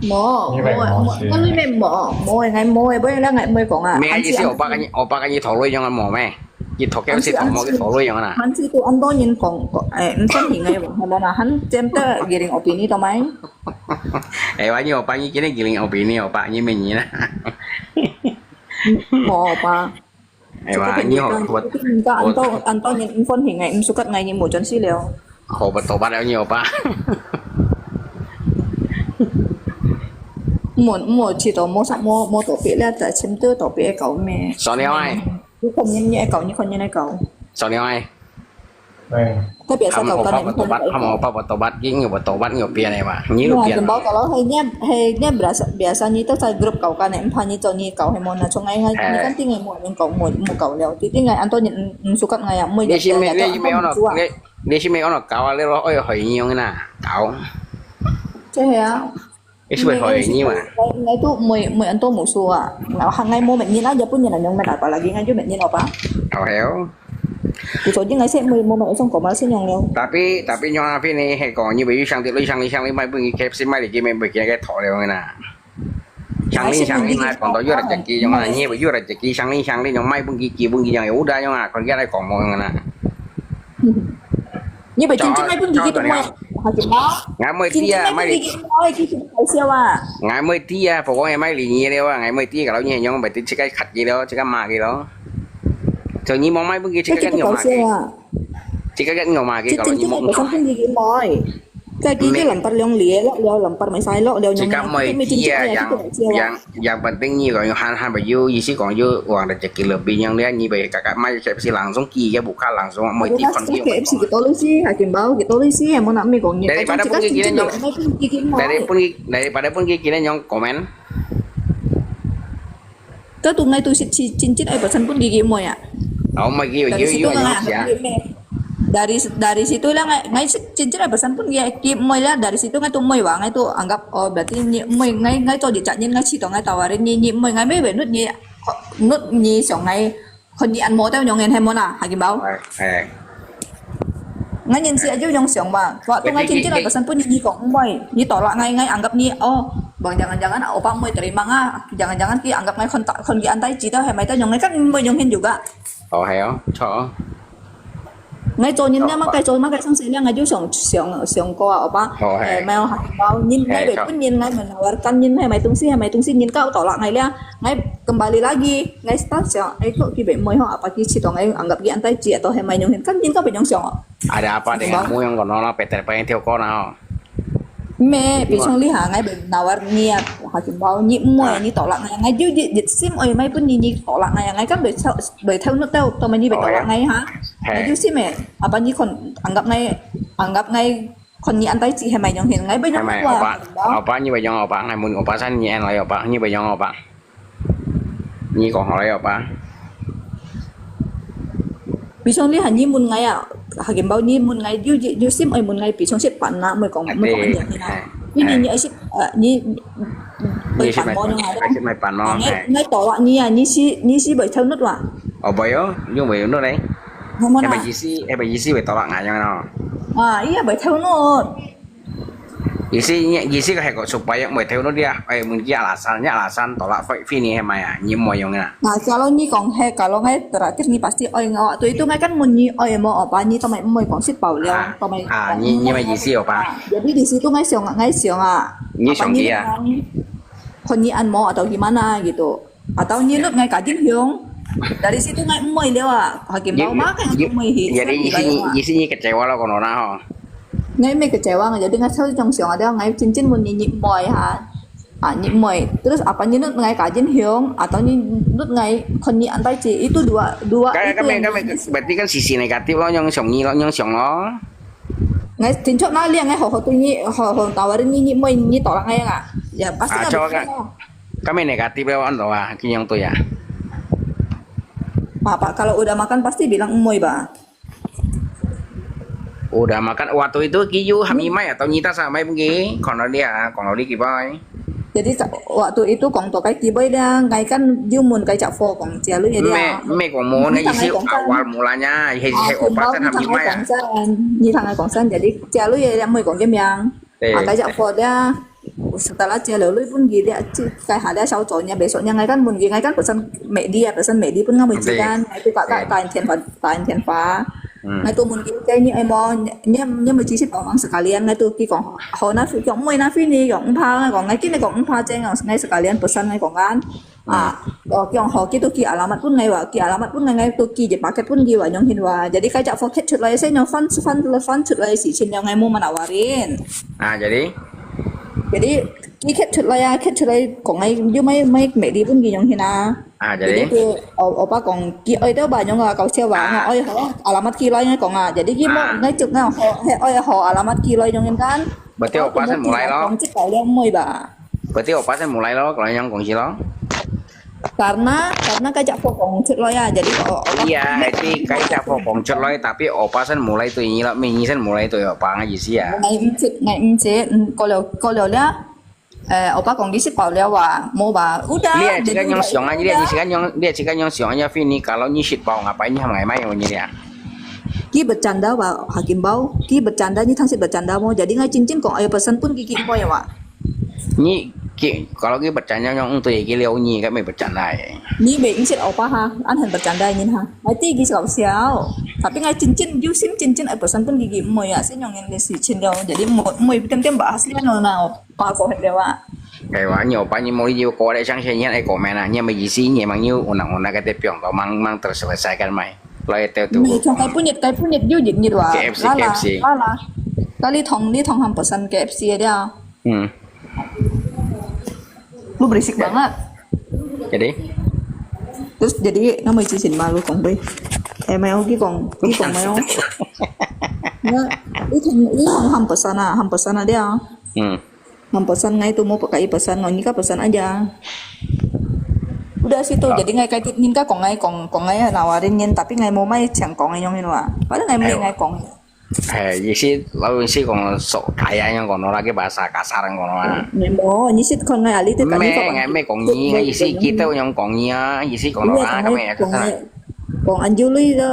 無，無，無，該裡面無，無个，𠊎無个，無个，𠊎無講啊。咩意思？我爸跟你，我爸跟你討論樣啊，無咩？你討K F C討無，佢討論樣啊？還是都恁多人講，講，誒，毋相信个，係無啦？還真的giling opini到咩？誒，我你我爸你今日giling opini，我爸你咩人啊？無吧？ 哎呀，你好，我，人家恁多，恁多人毋歡喜个，毋suka个，你無轉去了。好吧，多吧了，你好吧。莫，莫去到，莫啥，莫，莫特別了，在深圳特別搞咩？少了哎。你看人家搞，你看人家搞。少了哎。 Tapi biasa kau kan handphone tobat, kamu apa tobat, ini apa tobat, ini apa ni. Wah, biasa. Jembau kalau hanya, hanya biasa, biasa ni tu sa grup kau kan, empa ni tu ni kau hemo na, cuma ngai, ngai, ni kan tinggal mu, mu kau, mu, mu kau liao. Jadi ngai anto ni, mm, suka ngai ya, mu ya. Ni si me, ni si me ono, ni, ni si me ono kau le lo, oi, hoi ni yong na, kau. Cek ya. Isi bai hoi ni ma. Ngai tu moi, moi anto musuh ah. Ngai hang ngai mo men ni na Japun ni na nyong men apa lagi ngai ju men ni apa. Au heo. Ku so ji ngai se moi mo men song ko ma se nyong leo. Tapi, tapi nyong api ni he ko ni bai yu sang ti lui sang li sang li mai bun ki K F C mai li ki mai bun ki ke tho leo na. Sang li sang li mai kon to yu ra jeki nyong na ni bai yu ra jeki sang li sang li nyong mai bun ki ki bun ki nyong udah nyong a kon ki lai ko mo nyong na. Ni bai cincin mai bun ki ki tu moi. Hajin ba? Ngai moi tia mai li. Cincin mai bun ki ki moi ki ki kai siau ah. Ngai moi tia, pokoknya mai li ni leo ah, ngai moi tia kalau ni nyong bai ti cikai khat ki leo, cikai ma ki leo. So ni mo mai bun ki cikai kan nyong ma ki. Cikai kan nyong ma ki kalau ni mo. Cincin mai bun ki ki moi. Kai ki ki lampar liong li lo, liao lampar mai sai lo, liao nyong. Cikai moi tia yang, yang Yang penting你講有閒閒，有意思講有往的一個樂園樣咧，你會kakak買K F C langsung寄，也無卡langsung買地方寄。K F C kita lu sih, hakim bau kita lu sih, yang mau nak mi kong ni. Daripada pun kiki ni nyong, daripada pun kiki ni nyong komen. Kau tu ngai tu si si cincin ai pesan pun kiki mo ya. Oh, mai kiki, you you nyong siya. Dari, dari situ lah ngai, ngai cincin apa san pun ya ki moi lah, dari situ ngai tu moi wa, ngai tu anggap, oh, berarti ni moi, ngai, ngai cho di cak nyin, ngai ci to ngai tawarin ni, ni moi, ngai mai bai nut ni, nut ni siong ngai, kon ni an mo tau nyong ngen hemo na, hakim bau. Ngai nyin si aju nyong siong ba, waktu ngai cincin apa san pun ni kong moi, ni tolak ngai, ngai anggap ni, oh, bang jangan-jangan opa moi terima nga, jangan-jangan ki anggap ngai kon tak, kon ki antai ci tau hemai tau nyong ngai kan moi nyong hen juga. Oh, hai oh, cho. Ngai cho nyin ngai ma kai cho ma kai sang se liang ngai ju siong siong siong ko a opa. Oh, hai. Eh, mai hak bau nyin ngai bai pun nyin ngai menawarkan nyin hai mai tungsi hai mai tungsi nyin kau tolak ngai liang. Ngai kembali lagi. Ngai start siang. Eh, kok ki bai moi ho apa ki ci to ngai anggap ki antai ci atau hai mai nyong hin. Kan nyin kau bai nyong siong. Ada apa dengan mu yang kono lah, Peter Pan yang tiok kona. Me, pisong li ha, ngai bai nawar ni a, hakim bau ni moi ni tolak ngai, ngai ju di di sim oi mai pun ni ni tolak ngai, ngai kan bai chau bai thau nut tau, to mai ni bai tolak ngai ha. Ngai ju sim e, apa ni kon anggap ngai, anggap ngai kon ni antai ci hai mai nyong hin, ngai bai nyong tua. Apa, apa ni bai nyong apa, ngai mun apa san ni an lai apa, ni bai nyong apa. Ni kong hoi apa? Pisong li han ni mun ngai a, hakim bau ni mun ngai, yu yu sim oi mun ngai, pisong sit pan na, moi kong moi kong ni na. Ni ni ni sit, ni bai pan mo ni ngai. Ni sit mai pan mo. Ngai ngai to wa ni a, ni si ni si bai thau nut wa. Oh bai yo, yung bai nut lai. Mo na. Bai isi, bai isi bai to wa ngai yang no. Ah, iya bai thau nut. Isi, isi ko hai ko supaya moi theu no dia, ai mun kia alasan, nya alasan tolak fai fini hai mai a, ni moi yong na. Nah, kalau ni kong hai, kalau ngai terakhir ni pasti oi ngau. Tu itu ngai kan mun ni oi mo apa ni tamai moi kong sit pau liao, tamai. Ah, ni ni mai isi apa? Jadi di situ ngai siong, ngai siong ah. Ni siong dia. Kon ni an mo atau gimana gitu. Atau nyi lut ngai kajing hiong. Dari situ ngai moi liao ah. Hakim bau makan ngai moi hi. Jadi isi isi ni kecewa lo kono na ho. Ngai meh kecewa, jadi ngai selalu jong siang ada, ngai cincin mun ni nyit moi ha. Ah, nyit moi. Terus apa ni nut ngai kajin hiong, atau ni nut ngai kon ni antai ci. Itu dua, dua Kaya itu kami yang kami berarti kan sisi negatif lo, yang siang ni lo, yang siang lo. Ngai tinchok na liang ngai ho ho tu ni, ho ho tawarin ni nyit moi ni tolak ngai nga. Ya, pasti Ah, ngai coba kan. Kami negatif lo, an lo ah, kinyong tu ya. Apa, kalau udah makan pasti bilang moi ba. Udah makan, waktu itu kiyu hami mai atau nyita sa mai pun ki, kono dia, kono li ki bai. Jadi waktu itu kong to kai ki bai dia, ngai kan yu mun kai chak fo kong cia lu ya dia. Me, me kong mo na isi awal mulanya, he he opa san hami mai ah. Ni thang ai kong san, jadi cia lu ya dia moi kong ke miang. Ang kai chak fo dia. Setelah cia lu lui pun ki dia, kai ha dia sau zo nya, besok nya ngai kan mun ki, ngai kan pesan medi ya, pesan medi pun ngai mesti kan, itu kak kak tain tian fa, tain tian fa. Ngai tu mun ki kai ni ai mo, ni ni mesti si pawang sekalian ngai tu ki kong, ho na fi kong moi na fi ni kong pa ngai kong ngai ki ni kong pa jeng ngai sekalian pesan ngai kong kan. Ah, oh, kiong ho ki tu ki alamat pun ngai wa, ki alamat pun ngai ngai tu ki je paket pun ki wa nyong hin wa. Jadi kai chak fo ket chut lai se nyong fan fan fan chut lai si chin nyong ngai mu mana warin. Ah, jadi? Jadi ki ket chut lai ya, ket chut lai kong ngai yu mai mai medi pun ki nyong hin ah. Ah, jadi? Jadi tu opa kong ki oi tu ba nyong wa kau sia wa ngai oi ho alamat ki lai ngai kong ah. Jadi ki mo ngai chuk ngai ho he oi ho alamat ki lai nyong hin kan. Berarti opa san mulai lo. Kong chik kau liang moi ba. Berarti opa san mulai lo, kalau yang kongsi lo. Karena karena kai chak fo kong chut lo ya, jadi o o. Iya, itu kai chak fo kong chut lo, tapi opa san mulai tu ini lo, mini san mulai tu ya, apa ngai isi ya. Ngai mchit, ngai mchit, ko lo ko lo ya. Eh, opa kong di sit pau liao wa, mo ba, udah. Dia cakap nyong siang aja, dia cakap nyong dia cakap nyong siang aja, Fini kalau ni sit pau ngapain ni hamai mai ni dia. Ki bercanda wa, Hakim Bau. Ki bercanda ni thang sit bercanda mo. Jadi ngai cincin kong ayo pesan pun ki ki moi wa. Ni ki kalau ki bercanda nyong tu ki liau ni kan mai bercanda ai. Ni be insit opa ha, an han bercanda ni ha. Ngai ti ki siau siau. Tapi ngai cincin, yu sim cincin ai pesan pun ki ki moi ya, sin nyong ni si cin liao. Jadi moi moi tem tem bahas lian no na opa ko het liao wa. Kai wa ni opa ni mo yu ko le sang sen yan ai komen ah, ni mai isi ni mang yu unang unang kata piong to mang mang terselesaikan mai. Lo itu tu. Ni chong kai punyit kai punyit yu jit jit wa. K F C, Lala, K F C. Lala. Kali thong ni thong ham pesan K F C ya dia. Hmm. Lu berisik banget. Jadi? Terus jadi nama isi sin malu kong bai. Eh, mai ki kong, ki kong mai. Nah, itu itu ham pesan ah, ham pesan ah dia. Hmm. Ham pesan ngai tu mo pakai pesan ngai ni ka pesan aja. Udah situ, jadi ngai kai tit nin ka kong ngai kong kong ngai nawarin nin, tapi ngai mo mai chang kong ngai nyong nin wa. Padahal ngai mai ngai kong. Eh, isi lalu isi kong sok kaya yang kono lagi bahasa kasar yang kono ah. Ngai mo, ni sit kong ngai ali tu kan ni kong. Ngai mai kong ni, ngai isi kita yang kong ni ah, isi kono ah, kami ya kasar. Kong anjuli tu,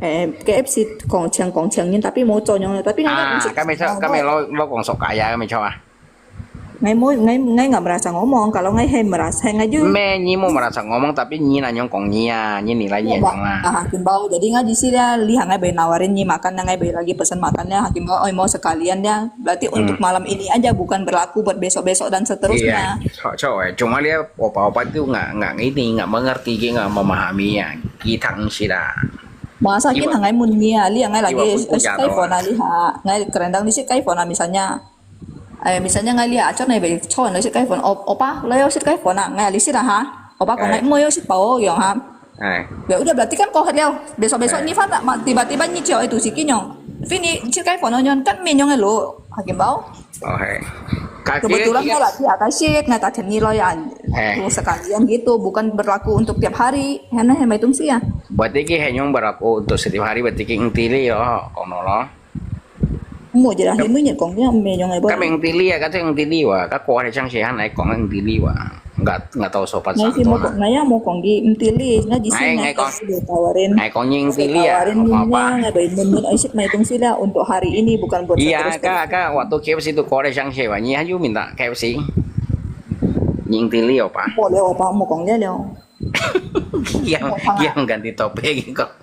eh, K F C kong chang kong chang nin, tapi mo chong nyong, tapi ngai. Ah, kami sa, kami lo lo kong sok kaya kami coba. Ngai mo ngai ngai nggak merasa ngomong, kalau ngai hai merasa hai ngai ju. Me ni mo merasa ngomong tapi ni na nyong kong ni ah, ni ni lai ni nyong ah. Ah, Hakim Bau, jadi ngai di sini ah, li hang ngai bai nawarin ni makan, ngai bai lagi pesan makan ya, Hakim Bau, oi mau sekalian ya. Berarti untuk malam ini aja, bukan berlaku buat besok-besok dan seterusnya. Iya, cok cok eh. Cuma dia opa-opa tu nggak nggak ini nggak mengerti, dia nggak memahami ya. Kita sih lah. Masa kita ngai mun ni ah, li hang ngai lagi kai phone ah li ha, ngai kerendang di sini kai phone ah misalnya. Eh, misalnya ngai lia, acor nai bai chon nai sit kai phone. Opa, lo yo sit kai phone ah, ngai ali sit ah ha. Opa kong ngai mo yo sit pau yong ha. Ya udah, berarti kan ko het liao. Besok-besok ni fan tiba-tiba ni cio itu si kinyong. Fini sit kai phone nyon kan minyong lo. Hakim Bau. Kebetulan ngai lagi ada sit, ngai tak ni lo ya. Tu sekalian gitu, bukan berlaku untuk tiap hari. Hena hemai tung sih ya. Berarti ki henyong berlaku untuk setiap hari, berarti ki ngtili yo, kono lo. Mo je lah, himui nyet kong ya, me nyong ai bo. Kami ngtili ya, kata ngtili wa, ka ko ada chang sehan ai kong ngtili wa. Nggak nggak tahu sopan santun. Ngai si mo kong, ngai ya mo kong di ngtili, ngai di sini ngai kong tawarin. Ngai kong ngtili ya, tawarin apa? Ngai bai mun mun ai sit mai tung sila untuk hari ini, bukan buat seterusnya. Iya, ka ka waktu K F C tu ko ada chang sewa, ni ayu minta K F C. Ngtili apa? Mo leo apa mo kong leo leo. Yang yang ganti topik kok.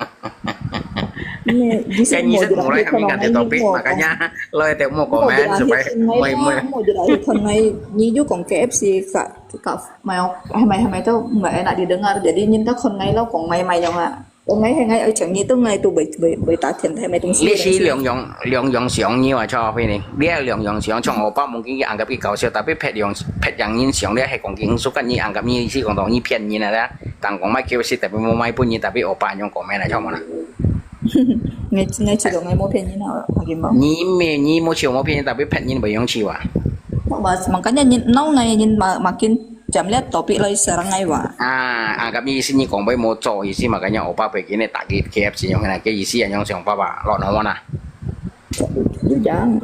Kan ni set mulai kami ganti topik, makanya lo itu mau komen supaya mau mau. Mau jadi ikon ngai ni juga kong K F C kak kak mai mai mai tu nggak enak didengar. Jadi nyin kak kon ngai lo kong mai mai yang ah. 我𠊎係𠊎愛請你，都𠊎都會會會打電話買東西。你係兩樣兩樣相，你話錯，Fini。你係兩樣相，像我爸望見佢恁个搞笑，tapi別樣別樣人相，你係講佢毋suka你恁个，你意思講到你騙人啊啦。但講買K F C，tapi無買分你，tapi我爸樣講咩啦，錯無啦？你你知道𠊎無騙人啊，阿金寶。你咩？你無笑無騙人，tapi騙人會用笑啊？Makanya人，now𠊎人makin jam lihat topik lo sarang ngai wa. Ah, anggap ni sini kong bai mo cho isi makanya opa begini takit K F C yang kena ke isi yang yang siang papa lo no mana. Jujang.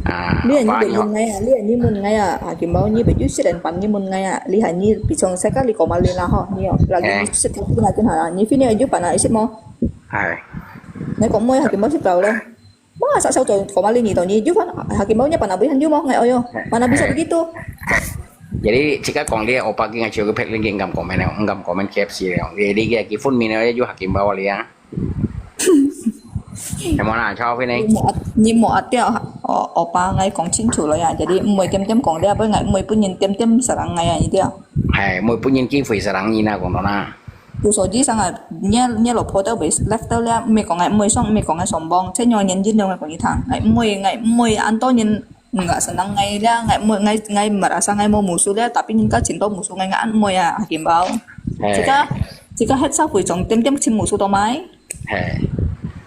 Ah, lihat ni apa ni? Begini ngai ah, lihat ni mun ngai ah. Ah, kimbau ni baju sit dan pan ni mun ngai ah. Lihat ni pisong sekali koma lina ho ni. Lagi ni sit lagi na kin ha. Ni fini aju pana isit mo. Hai. Ngai kong mo ya kimbau sit tau le. Masa sao cho koma lini to ni ju fan. Hakim bau nya pana bui han ju mo ngai oyo. Mana bisa begitu? Jadi, jika kong dia opa king aja ke pek ling king kam komen, ngam komen K F C le. Jadi, dia ki phun min aja ju hakim bau le ya. Em mana chao phi ni? 你無，你無阿爹，哦，我爸𠊎講清楚了呀，jadi毋會點點講了，不然𠊎毋會分人點點sarang𠊎啊，你知啊？Hai，毋會分人機會sarang你那講到那。 Ku soji sang啊，你你老婆都會left到了，毋係講𠊎毋會爽，毋係講𠊎上網，這樣原因了𠊎講你聽，𠊎毋會，𠊎毋會恁多人毋敢senang𠊎了，𠊎毋會，𠊎，𠊎merasa𠊎無musuh了，tapi人家盡多musuh𠊎，𠊎毋會啊，hakim bau。Jika，jika het社會上點點親musuh到mai。He，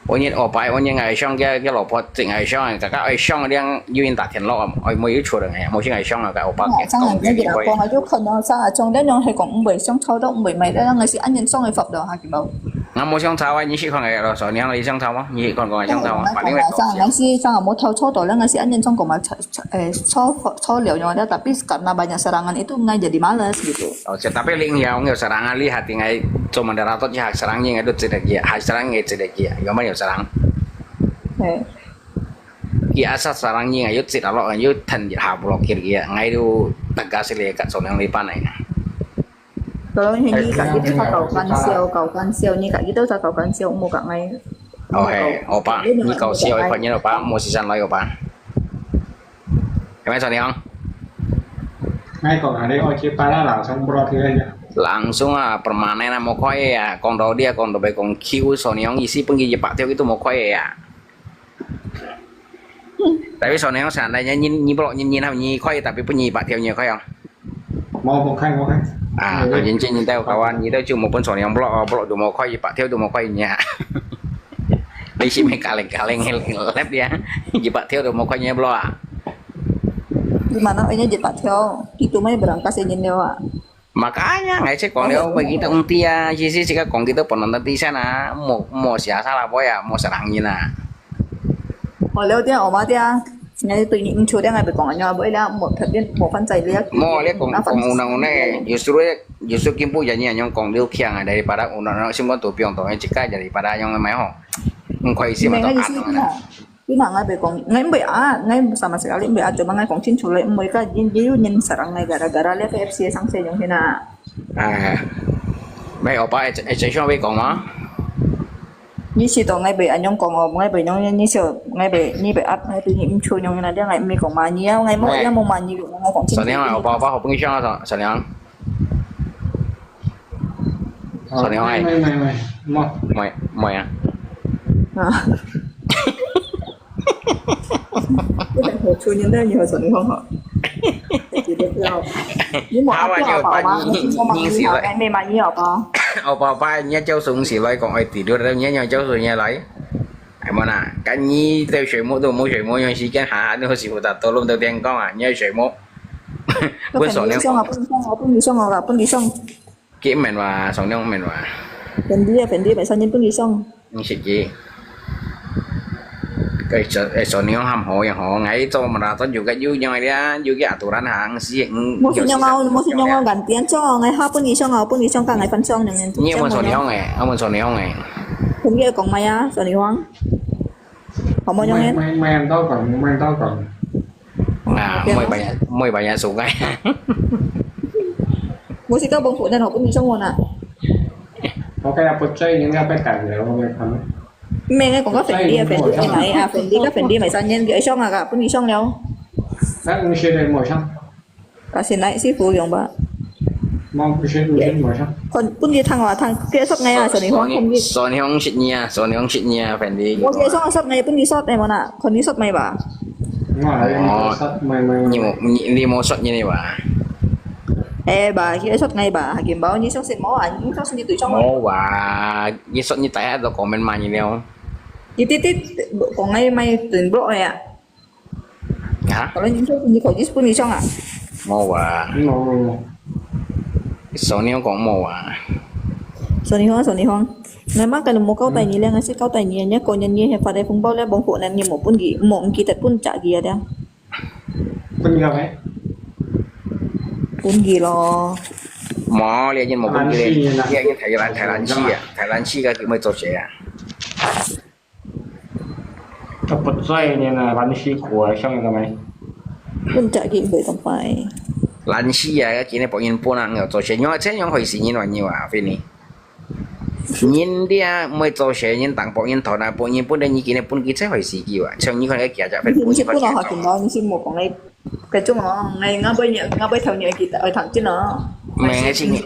我日我拜，我日𠊎想个个老婆，真𠊎想个，个个愛想个，有人打天落啊，愛無有出个，無先𠊎想个，个我爸。Sang啊，你个老公啊，有可能sang啊，從這樣係講毋會想吵到毋會買，但係係恁樣想个法度，hakim bau。 𠊎無想吵啊，你識看个咯，所以你想吵無？你識看講想吵無？反正會搞笑。Sang啊，無吵吵到，𠊎係恁樣想講嘛，吵，吵，誒，吵，吵了樣，tapi karena banyak serangan itu，𠊎jadi malas gitu。哦，tapi你有有serangan，你還定係做麼个啦？到底還serangan應該都值得嘅，還serangan應該值得嘅，有沒有serangan？係。佢asal serangan應該有值得落，有吞一下不落去嘅，𠊎都大家係來个做兩禮拜呢。 Kalau ini kak kita sa kau kan siau, kau kan siau ni kak kita sa kau kan siau mo kak ngai. Oh, he, opa, ni kau siau, opa, ni opa, mo sisan lai opa. Kami sa niang. Ngai kau hari oi kita lah langsung bro dia ya. Langsung ah, permanen ah, mo koi ya, kong do dia, kong do be kong kiu so niang isi pun ki pak tiau itu mo koi ya. Tapi so niang sa nai ni ni bro ni ni na ni koi tapi pun ni pak tiau ni koi ya. 無，無開，無開。啊，認真認真，有kawan，你都就無分手，你用block哦，block都無開，一百條都無開，你啊。你是毋係加零加零，lep dia，一百條都無開，你block啊？Di mana ini一百條？Itu mah berangkas ini nyawa. Makanya，𠊎先講了，我已經懂啲啊，意思這個講佢都不能得第三啊，莫莫寫啥啦，不要，莫寫人啊。 哦，了解，我嘛知啊。𠊎對你毋錯，𠊎會講恁樣，會了，無特別無反在了。無，你講講有能呢，有時候有時候根本人家用講了強啊，daripada有能，心肝都不用懂，自家daripada用个買吼，毋可以先嘛都壓到啦。你嘛，你嘛，𠊎會講，𠊎毋會啊，𠊎sama sekali毋會啊，cuma𠊎講清楚咧，毋會个，有有人sarang𠊎gara-gara了K F C上線用先啊。啊，沒有吧？會會想要講嗎？ 你試到𠊎會恁樣講哦，𠊎會用你笑，𠊎會，你會壓，𠊎對你毋錯用啦，這𠊎毋係講罵你啊，𠊎無，也無罵你，𠊎講清楚。Sonia啊，我包包好分你笑啊，Sonia。Sonia，哎。沒沒沒，無。沒沒啊。啊。 你好，出年代你好，你好好。你莫阿表好吧？你你你你你，你好吧？我爸爸，你叫松起來講，哎，第六，你要叫松起來。哎，mana？Kan你在水母都没水母，用时间下下都是不打，都弄到天光啊！你要水母，不说了。不你上啊，不你上啊，不你上。 Ki men wa, song niong men wa. Fendi ya, Fendi, masa nyimpen isong. Ang sige. Kay sa, eh, song niong ham ho yang ho, ngai to maraton juga yu nyong dia, yu ki aturan hang si, mm, Mo si nyong au, mo si nyong au gantian cho, ngai ha pun isong au, pun isong ka ngai pan song nyong. Ni mo song niong eh, mo song niong eh. Fendi kong maya, song niong. Ho mo nyong en. Main, main tao kong, main tao kong. Nga, moi baya, moi baya sungai. Mo si ka bong fu nan ho pun isong mo na. Có cái là bột trây nhưng mà bên cạnh là không phải không. Mẹ nghe cũng có Fendi à, Fendi cái này à, Fendi có Fendi mày sao nhân cái isong à, ka pun isong leo. Nó cũng sẽ đây màu sắc. Kasi nai si fu yong ba. Mau, buset, buset, buset. 看，分佢聽話，聽，佢會說𠊎啊，所以講，分佢。所以講識你啊，所以講識你啊，反正。我佢會說，說𠊎，分佢說，哎，mana，看你說𠊎吧。哦，你無，你，你無說你吧？哎，吧，佢會說𠊎吧，佢包你相信無啊？你相信你對象無？無啊，你說你大家都講明嘛，你了。佢直直講𠊎買斷block个啊。 啊？Kalau你做你可以分你上啊。無啊。無，無，無。所以講無啊。所以講，所以講，𠊎嘛跟你無交代你了，𠊎係交代你，你個人你係發个紅包了，往後呢你無分佢，無記得分借佢啊了。分佢了沒？分佢咯。無，你人無分佢，你人大人，大人去啊，大人去个，佢會做事啊。 都不在呢，懶尸苦啊，想得到沒？分家己袂當快。懶尸啊，今日幫人分啊，要做事，你看這樣害死人還有啊，非呢？人家毋會做事，人當幫人討啊，幫人分了，你今日分佢，這害死佢啊！像你看該幾隻，你去分啊，好聽到，你是無講个。 該種哦，𠊎，𠊎買，𠊎買頭日去，愛讀經哦。毋係，係你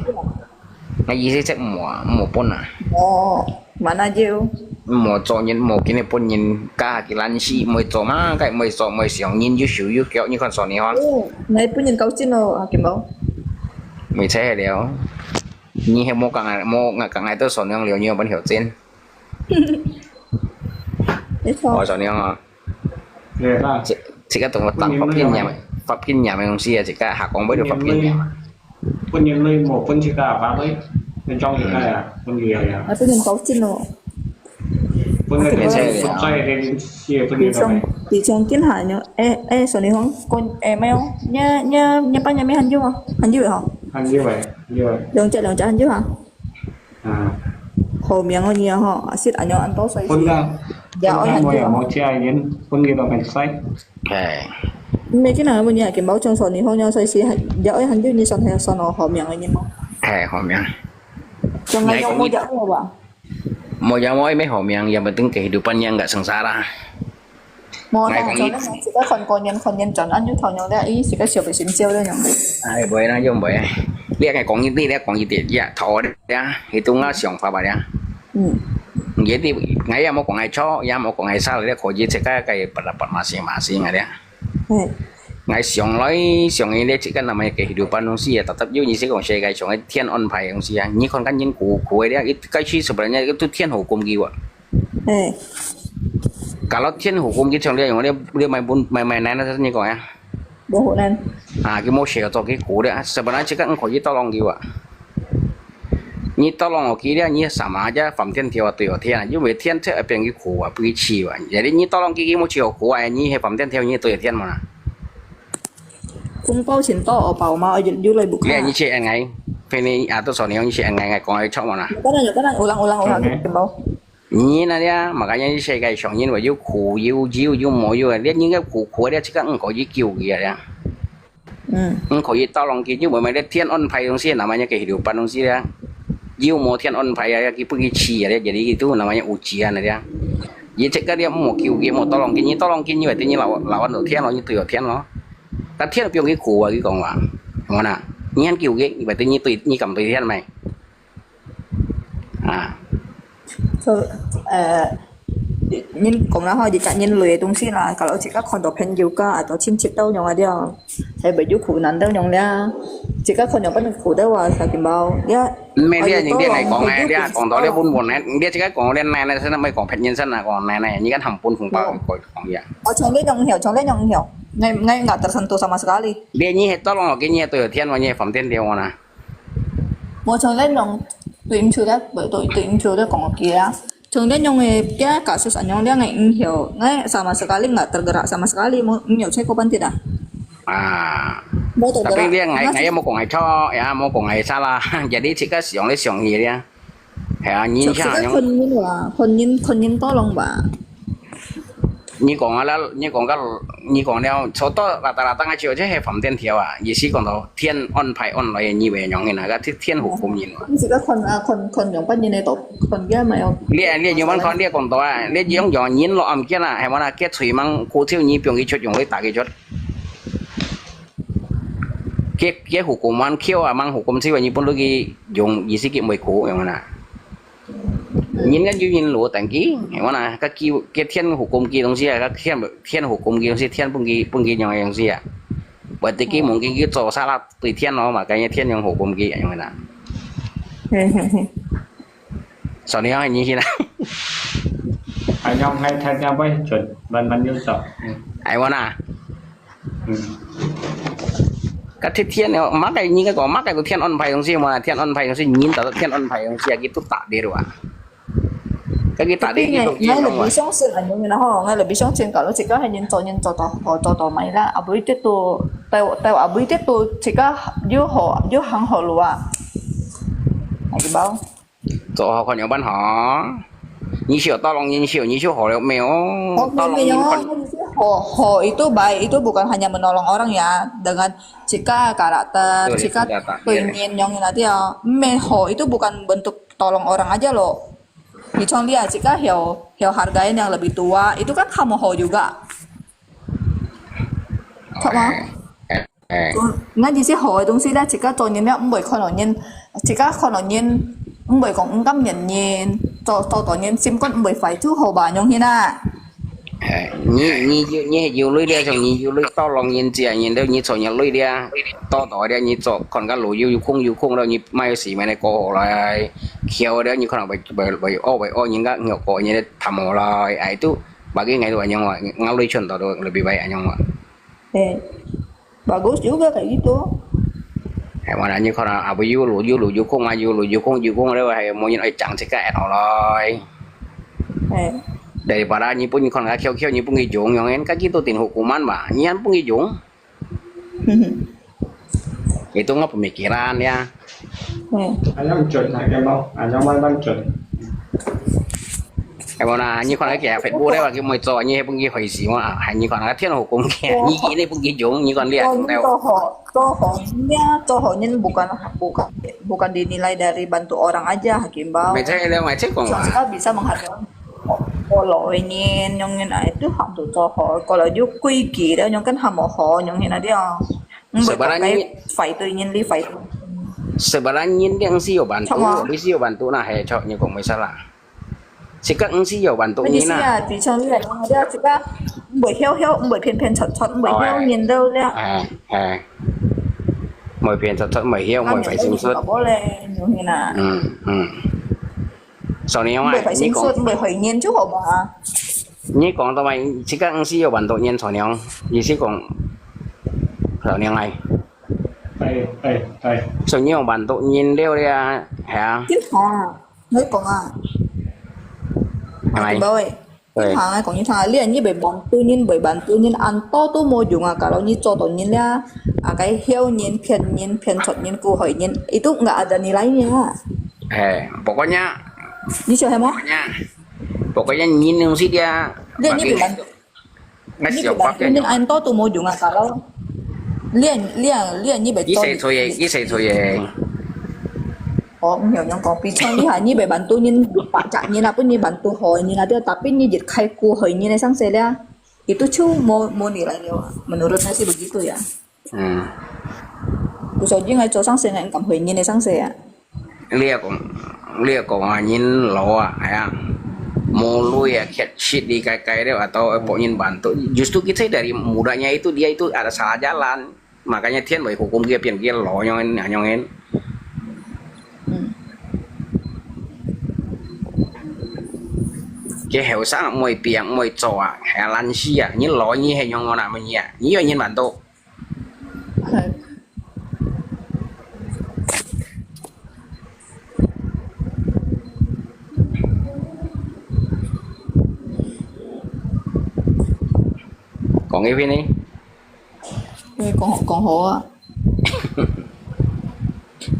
，𠊎意思係無啊，無分啊。哦，mana有？無做人，無今日分人，家己懶尸，毋會做嘛，該毋會做，毋會想，人又瘦又腳，你看算你看。哦，𠊎分人高興咯，啊，見無？毋係了，你係無講啊，無，𠊎講啊，都算你了，你有分條件。沒錯。我算你啊。 對啦。這，這個同我打發pinjam，發pinjam个東西啊，這個下講尾就發pinjam。分人類無分自家阿爸類，你裝自家呀，分佢呀。啊，分人高興咯。分个東西不在个東西，分你个。比上，比上今下呢，哎，哎，所以講，講，哎，沒有，你，你，你半夜沒很久啊？很久了吼。很久哎，很久哎。兩隻，兩隻很久啊。 啊。好命个人吼，啊，識恁樣恁多歲數。分啦，也愛很久啊。分啦，無有無食个人，分佢都很衰。係。毋係，今日問你啊，見無像算你好樣歲數，也愛很久，你算係算哦，好命个人無？係，好命。像𠊎樣無也愛吧？無也無，也好命，也毋等佢六百年个生殺啦。 無，𠊎講你，像恁樣，自家看過年，看年轉，恁樣頭樣咧，咦，自家笑袂心焦咧樣。哎，毋會啦，又毋會。你愛講一啲，你愛講一啲，呀，頭咧，佢都有想法吧咧。嗯。你，𠊎也無講𠊎錯，也無講𠊎差，你可以自家个八八嘛是嘛是个咧。嗯。𠊎想來想去咧，自家那麼个六百東西啊，特特有意思講世界上个天安排个東西啊，你看看人苦苦个咧，一開始出來呢，都天好供給啊。 嘿。Kalau天好供佢像這樣，你，你買本，買，買奶奶你講呀？無好奶。啊，佢無寫做佢苦的，sebenarnya自家可以tolong佢啊。你tolong佢了，你sama aja飯店跳啊，對哦天啊，因為天天變佢苦啊，不去吃啊。Jadi你tolong佢，佢無食苦啊，你係飯店跳，你對天嘛。紅包錢多，紅包嘛，有，有來不卡。你，你去恩愛，非你啊，都說你，你去恩愛，講佢錯嘛啦。有可能，有可能，有人，有人，有人，有人。 你那咧，makanya世界上因為有苦有憂有無憂啊，你應該苦苦咧，自家毋可以救佢啊咧。嗯。毋可以tolong佢，因為麼个天安排東西，namanya kehidupan東西咧。有無天安排啊，佢分佢試啊咧，jadi itu namanya ujian啊咧。你自家咧，毋好救佢，毋好tolong佢，你tolong佢，你會等你老，老安到天咯，你對到天咯。但天不用佢苦啊，佢講話，係無啦？你肯救佢，你會等你對，你敢對天咩？ 啊。So，呃，人講啦吼，一隻人類个東西啦，kalau自家看到朋友家，atau親戚到樣啊了，係會有苦難到樣了，自家看到分人苦到啊，啥情況？呀，毋係，你，你，你講个，你講到你本本个，你自家講个奶奶，先毋好講別人先啊，講奶奶，你敢含本紅包，講，講呀。哦，像你樣樣，像你樣樣，𠊎，𠊎，nggak tersentuh sama sekali。你，你係到咯，你係對天嘛，你係飯店店啊。 無像恁樣對毋住咧，對，對毋住咧講个啊。像恁樣个，dia kasus恁樣，dia ngai毋曉，ngai sama sekali nggak tergerak sama sekali，無，毋曉切過半滴啊。啊。無tergerak。Tapi dia ngai，ngai也無講係錯，也無講係salah，jadi自家想來想去咧。係啊，你像恁樣。看人話，看人，看人多lòng吧。 你講啊啦，你講个，你講了，差不多rata-rata个就係飯店條啊，意思講到天安排安來个，你會樣个那個天，天好供應嘛。你自家看啊，看，看樣般人个都，看个嘛有。你，你樣般看，你講到啊，你樣樣人落暗間啊，係無啦？佢吹猛，苦笑你放佢出，用你打佢出。佢佢hukum man，佢啊mang hukum，只係你本來佢用意思佢毋會苦，樣啊。人家有人路等佢，樣啊，佢佢佢天hukum佢東西啊，佢天天hukum佢東西，天分佢分佢用个東西啊。Berarti佢mungkin佢做salah對天咯嘛，佢天用hukum佢樣啊。嘿嘿嘿。所以你你现在，还要还还要会准慢慢又走。哎，我呐。嗯，个天天哦，makai你个讲，makai tu天安排东西嘛，天安排东西，人都天安排东西啊，佢都打的了啊。Kaki tadi Tapi ngai gitu ngai gitu. lebih songsin anyong na ho, ngai lebih songsin kalau cika hai nyin cho nyin cho to ho cho to mai la, abui te tu tai tai abui te tu cika yo ho yo hang ho lua. Ai bao. 做好看样办好。你笑到龙人笑，你笑好了没有？ Oh, 到龙 memang 人 ya, 看。 ho, ho itu baik, itu bukan hanya menolong orang ya, dengan cika karakter, Betul, cika senjata. penyin yang nanti ya. Me ho itu bukan bentuk tolong orang aja loh. Di Chong Lia cika heo heo hargain yang lebih tua, itu kan kamu ho juga. Sama. Eh, eh. Ngan di si ho dong si da cika cho nyin ya, mboi kono nyin, cika kono nyin, mboi kong ngam nyin nyin, cho cho to nyin sim kon mboi fai tu ho ba nyong hina. 哎，你你有你有鐳了，像你有鐳到龙人家，人都你做人鐳了，到到了，你做看个路有有空有空了，你买有事没得过好来，桥了，你可能会会会哦会哦，人家有过人家谈好来，哎，都把个眼都样话，我鐳全到都lebih baik样话。 Eh, bagus juga kayak gitu. Hai, mana ni kau nak apa you lu you lu you kong ah you lu you kong you kong lewat hai mau nyen ai chang cakap at all lai. Eh, Daripada ni pun kau nak kau kau ni pun kijung yang kan kan kita tin hukuman ba. Ni kan pun kijung. Itu ngah pemikiran ya. eh. 还要准，还要mau，还要慢慢准。 Hai, mana ni kau nak kau Facebook lewat kau mau cakap ni pun kau hai si ma. Hai ni kau nak tian hukum kau. Ni ni pun kijung ni kau lihat. Kalau nyin toho, toho, nyin ya, toho nyin bukan bukan bukan dinilai dari bantu orang aja, Hakim Bao. Mai cai lewat mai cai kong Soalnya lah. Kan bisa menghargai. Kalau nyin, nyong nyin itu hak tu toho. Kalau you kui kira, nyong kan hamo ho, nyong nyin ada. Sebenarnya Fight tu nyin li fight tu. Sebenarnya ni yang si yo bantu, Sama. Ni si yo bantu nah hai cok ni kong mai salah. Sikak ng si yo bantu Jadi ni na. Siya, di Chong Lia, ada cakap, mbak hiu hiu, mbak pian pian chot chot, mbak hiu nyin dau lia. Eh, eh. Mui pian chot chot, mui hiu, mui pai sing sut. Tak boleh, nyong hina. Hmm, hmm. So ni yong Mbak ai, pai ni sing kong, sut, mbak hui nyin chu ho ba. Ni kong tao mai, sikak ng si yo bantu nyin so ni yong, ni si kong, so ni yong ai. 哎哎哎， So ni yong bantu nyin liu lia, ha. Tin ha, ngai kong ah. Hai. Tin bao eh. Oi. Tin ha, ngai kong tin ha, lia ni bai bantu nyin, bai bantu nyin, an to tu mo jung ah, kalau ni cho to nyin lia, ah, kai hiu nyin, pian nyin, pian chot nyin, ku hui nyin, itu nggak ada nilainya. Eh, pokoknya, Ni siapa mo? pokoknya, pokoknya nyin ng si dia. Lia ni bai bantu. Ngai Ni siap bai bantu pakai nyin, nyo. An to tu mo jung ah, kalau lia lia lia ni bai to. Isai so ye, isai so ye. Oh, nyo nyong kong pi chang ni ha, ni bai bantu nyin, pak chak nyin apa ni bantu ho nyin ada, tapi ni jit kai ku hui nyin sang se lia. Itu chu mo mo nilai lia. Menurut saya sih begitu ya. Hmm. Ku so jing ai cho sang se ngai kam hui nyin sang se ya. 你也講，你也講啊，人老啊，係啊，無鐳啊，缺失你該該了，atau博人bantu. Justru kita dari mudanya itu dia itu ada salah jalan. Makanya 天會hukum佢變佢老樣樣樣。佢後生毋會變，毋會做啊，係啊，懶尸啊，你老你係樣樣啊，乜嘢啊？你有人bantu。 講一遍呢？因為講講好啊。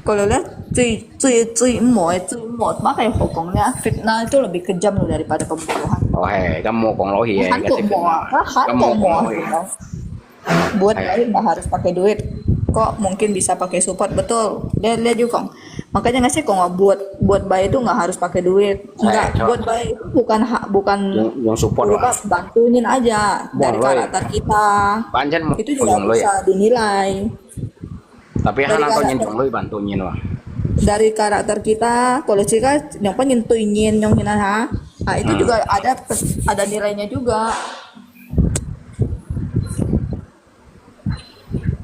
Kalau lihat 最最最 emo 最 emo 乜係好講咧，fitnah itu lebih kejam loh daripada pembunuhan. 哦，係，咁我講落去嘅，還 pembunuhan, 還 pembunuhan. Buat baik nggak harus pakai duit. Kok mungkin bisa pakai support, betul. Lihat lihat juga. Makanya nggak sih kok buat buat baik itu nggak harus pakai duit. Nggak, buat baik itu bukan hak bukan Yang support lah. Bantuin aja dari karakter kita. Itu juga bisa dinilai. Tapi hana to nyen dong lui bantu nyen wa. Dari karakter kita, kalau kita yang penting tu nyen yang kita ha. Ah, itu juga ada pes- ada nilainya juga.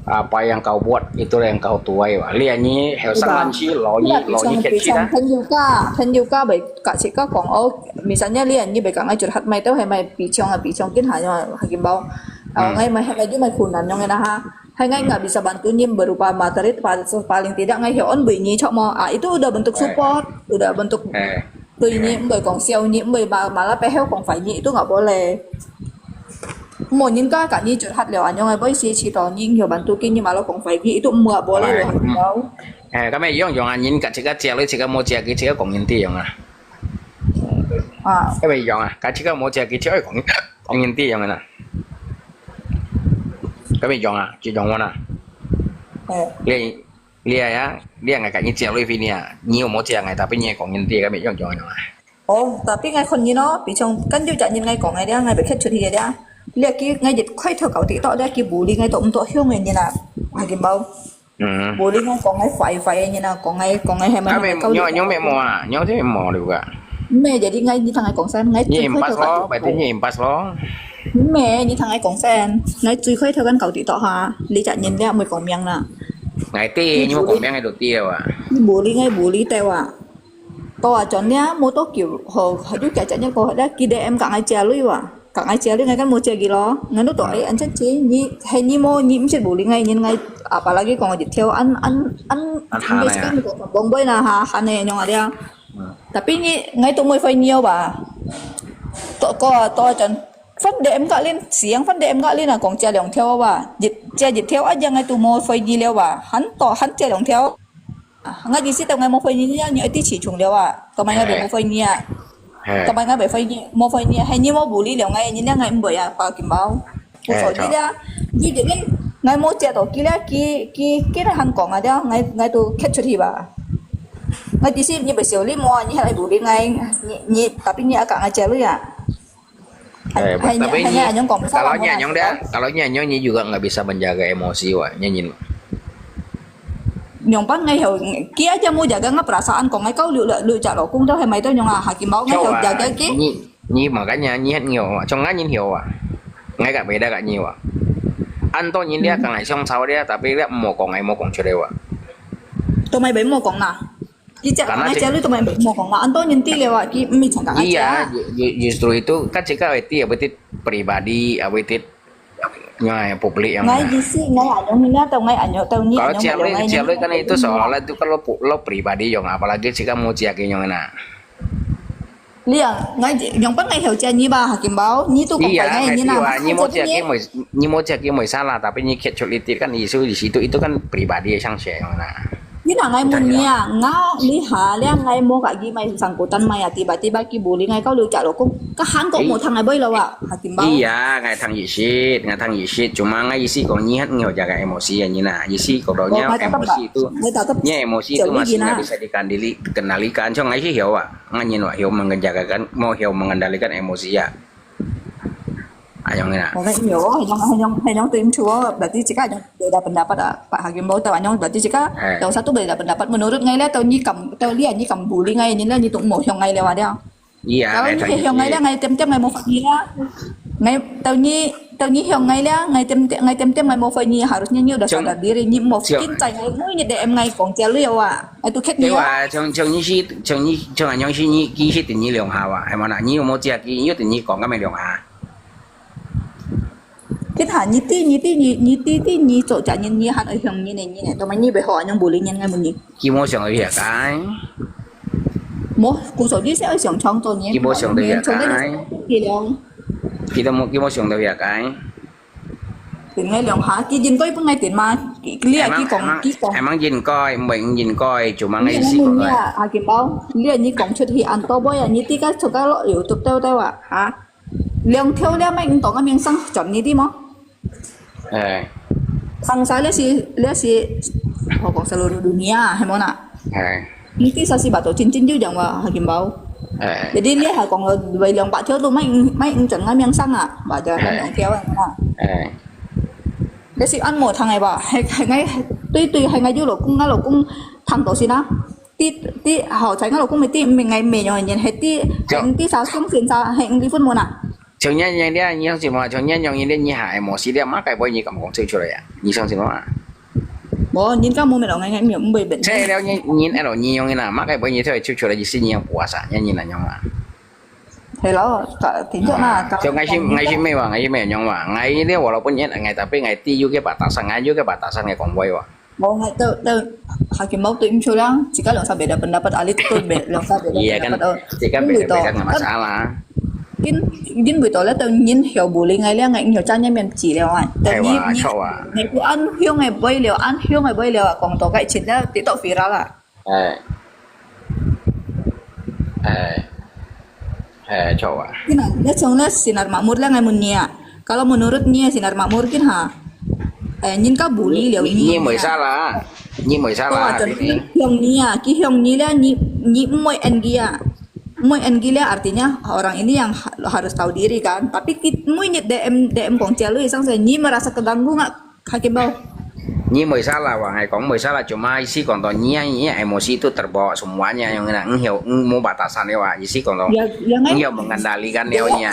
Apa yang kau buat, itulah yang kau tuai wa. Lia ni, heo sang lan chi, lo ni, lo ni kecil dah. 朋友家，朋友家，bai kak cik kak kong, oh, misalnya lia ni bai kak ngai curhat mai tau, hai mai pi chong, pi chong kin ha, ha kim bao. Oh, ngai mai hai mai ju mai khun nan yong na ha. Hai ngai nggak bisa bantu nyi berupa materi, pa- paling tidak ngai heo on bui nyi chok mo. Ah, itu udah bentuk support, udah bentuk bui nyi, mbui kong siau nyi, mbui ma- malah peheo kong fai nyi, itu nggak boleh. Mo nyin ka ka nyi curhat leo anyong ai boi si chi to nyi heo bantu ki nyi malah kong fai nyi, itu nggak boleh loh, hati bao. 哎，咁樣樣樣啊，人家自家借，你自家冇借，佢自家講人啲樣啊。 啊，因為樣啊，假設佢無借佢，只可以講講人啲樣啦。咁樣樣啊，就樣啦。誒，你你係啊，你係ngayon借你飛你啊，你又無借ngayon，tapi你係講人啲，咁樣樣樣樣啊。哦，tapi ngai kon nyi no, pi chong kan ju jak nyin ngai kong ngai dia, ngai beket chut hi dia. Lia ki ngai jit khoi thau kau ti to, lia ki buli ngai to um to hiong ngai nyi na, hati bao. 嗯。 Buli ngai kong ngai fai fai nyi na, kong ngai kong ngai hai mai. Ami ngai kau nyo nyo me mo ah, nyo te mo lu ka. Me jadi ngai nyi thang ngai kong sen, ngai. Nyi impas lo, bai ti nyi impas lo. Me nyi thang ngai kong sen, ngai chui khoi thau kan kau ti to ha, li jak nyin lia mui kong miang na. Ngai ti nyi mo kong miang ngai do ti wa. Buli ngai buli te wa. To a chon lia mo to kiu ho, ha ju jak jak nyi ko lia ki de em ka ngai chia lui wa. 讲个借你，我跟无借佢咯，我都对，哎，安全钱，你，嘿，你无，你毋识无理个，人个，apalagi讲一条，安，安，安，安下来啊。你讲讲讲讲啦哈，安尼样啊了。Tapi你，我都冇回你吧？多个多一阵，反正毋甲你，是样反正毋甲你啊，讲借两条吧，一借一条啊，样我都冇回你了吧？还多还借两条。 啊，我意思到我無回你啊，你一直起冲了啊，干嘛我無回你啊？干嘛我無回你？無回你，係你無無理了，我你兩个毋會啊，包金包。我所以啦，你這邊我無接到佢啦，佢佢佢來喊講啊，了，我我都cut出去吧。我意思你不是有你無，你還來無理我，你你tapi你akan ajar lu ya。 Eh, tapi ni kalau ni anyong dia, kalau ni anyong ni juga nggak bisa menjaga emosi wa, nyanyi. Nyong pan ngai heo, kia aja mu jaga nga perasaan ko ngai kau lu lu lu jak lo kung tau hai mai tau nyong ah, hakim bau ngai heo jaga ki. Ni ni makanya ni han ngio, chong ngan nyin heo wa. Ngai ka beda ka ni wa. Anto nyin dia ka ngai siong sao dia, tapi dia mo ko ngai mo kong chule wa. To mai bai mo kong na. 佢只，佢只你都咪無講嘛，恁多人知了啊，佢毋係從講佢只。Iya, justru itu kan cakap itu ya betul pribadi, apa itu ngai publik yang. Ngai isi, ngai anyong ni lah, tau ngai anyong, tau ni anyong. Kalau cewek, cewek kan itu seolah itu kalau lo pribadi yang, apalagi cakap mau cakap yang mana. 你啊，𠊎用分𠊎後生你吧，Hakim Bao，你都講白𠊎你啦，你莫借佢莫，你莫借佢莫salah，tapi你kecuali itu kan isu di situ itu kan pribadi yang saya mana. 你那𠊎問你啊，𠊎你下了𠊎莫个佢買上古丹買啊，tiba-tiba佢無理𠊎，到了隻老公，个韓國無通𠊎買了啊，Hakim Bao。Iya，𠊎聽意思，𠊎聽意思，cuma𠊎意思講你你有這個emosi啊，你啦，意思講到你emosi itu，你emosi itu masih nggak bisa dikendali kendalikan，像𠊎係曉啊。 Ngan nyin wa hiu mengendalikan, mau hiu mengendalikan emosi ya. Ayong na. Orang iyo, ayong ayong ayong tim chuo, berarti cika ayong beda pendapat ah. Pak Hakim Bao tau ayong berarti cika. Yang satu beda pendapat. Menurut ngai le tau ni kam tau lia ni kam bully ngai ni le ni tung mo hiong ngai le wa dia. Iya. Kalau ni hiong ngai le ngai tem tem ngai mo fak ni ya. Ngai tau ni tau ni hiong ngai le ngai tem tem ngai tem tem ngai mo fak ni harusnya ni udah sadar diri ni mo kin cai ngai mo ni D M ngai kong tia lu ya wa. Ai tu khet ni. Dewa, chong chong ni si, chong ni chong anyong si ni ki si tin ni leong ha wa. Hai mana ni mo tia ki ni tin ni kong ka me leong ha. Khet ha ni ti ni ti ni ni ti ti ni cho cha ni ni han ai hiong ni ne ni ne. To ma ni be ho anyong bu li ni ngai mu ni. Ki mo siang ai hiak ai. Mo ku so ni se ai siang chong to ni. Ki mo siang de hiak ai. Ki mo ki mo siang de hiak ai. 點解兩下？佢應該分𠊎點嘛？佢你啊，佢講，佢講。Emang應該，毋係應該，做乜嘅意思講啊？啊，阿健寶，你啊，你講出去，恁多杯啊，你自家自家落油督兜兜啊，嚇！兩條了，乜唔當个名聲，轉你啲麼？誒。Bangsa了是了是，我講 seluruh dunia，係無啦？誒。 Niti sasi bato cincin ju jang wa hakim bao. Jadi lia ha kong lo bai liang ba thiau tu mai mai ing chen ngai miang sang a ba ja ngai miang thiau a na. Jadi si an mo thang ai ba hai hai ngai 對對，係𠊎有老公，𠊎老公聽到先啊。知知，好彩𠊎老公毋知，𠊎毋會用，係知，係毋知啥相信啥，係毋知分門啊。像你樣个，你相信無？像你樣个，你還無死了，麼个會你敢講出出來啊？你相信無啊？無，人家無滅了，𠊎𠊎毋毋會變。這了，你人愛落你用个啦，麼个會你出來出出來，意思你樣puasa，你人來用啊？係咯，聽著啦。就𠊎是𠊎是咩話，𠊎是咩用話，𠊎呢，walaupun你，𠊎tapi𠊎知有个batasan，𠊎有个batasan，𠊎講會話。無，𠊎都都，hakim bau對毋出啦，自家兩三beda pendapat，ahli都beda兩三beda pendapat。Iya kan，自家beda-beda，nggak masalah。因因為到了都人曉bully𠊎了，𠊎曉真正面子了啊。係哇，著啊。你你你安香个背了，安香个背了啊，講到該前了，TikTok viral啊。 哎，哎，哎，著啊。Kina, dia cong le sinar makmur le ngai mun nia. Kalau menurut nia sinar makmur kin ha. Eh, nyin ka bully liao ni. Ni mui salah. Ni mui salah. Ki hiong ni ya, ki hiong ni le ni ni mui en gia. Mui en gia artinya orang ini yang harus tahu diri kan. Tapi ki mui ni D M D M kong cia lui sang se ni merasa keganggu nggak? Hakim bau. Ni mui salah，話係講mui salah，cuma意思講到你啊，你emosi itu terbawa semuanya，樣个啦，你曉，你無batasan了啊，意思講到，你曉mengendalikan了你啊。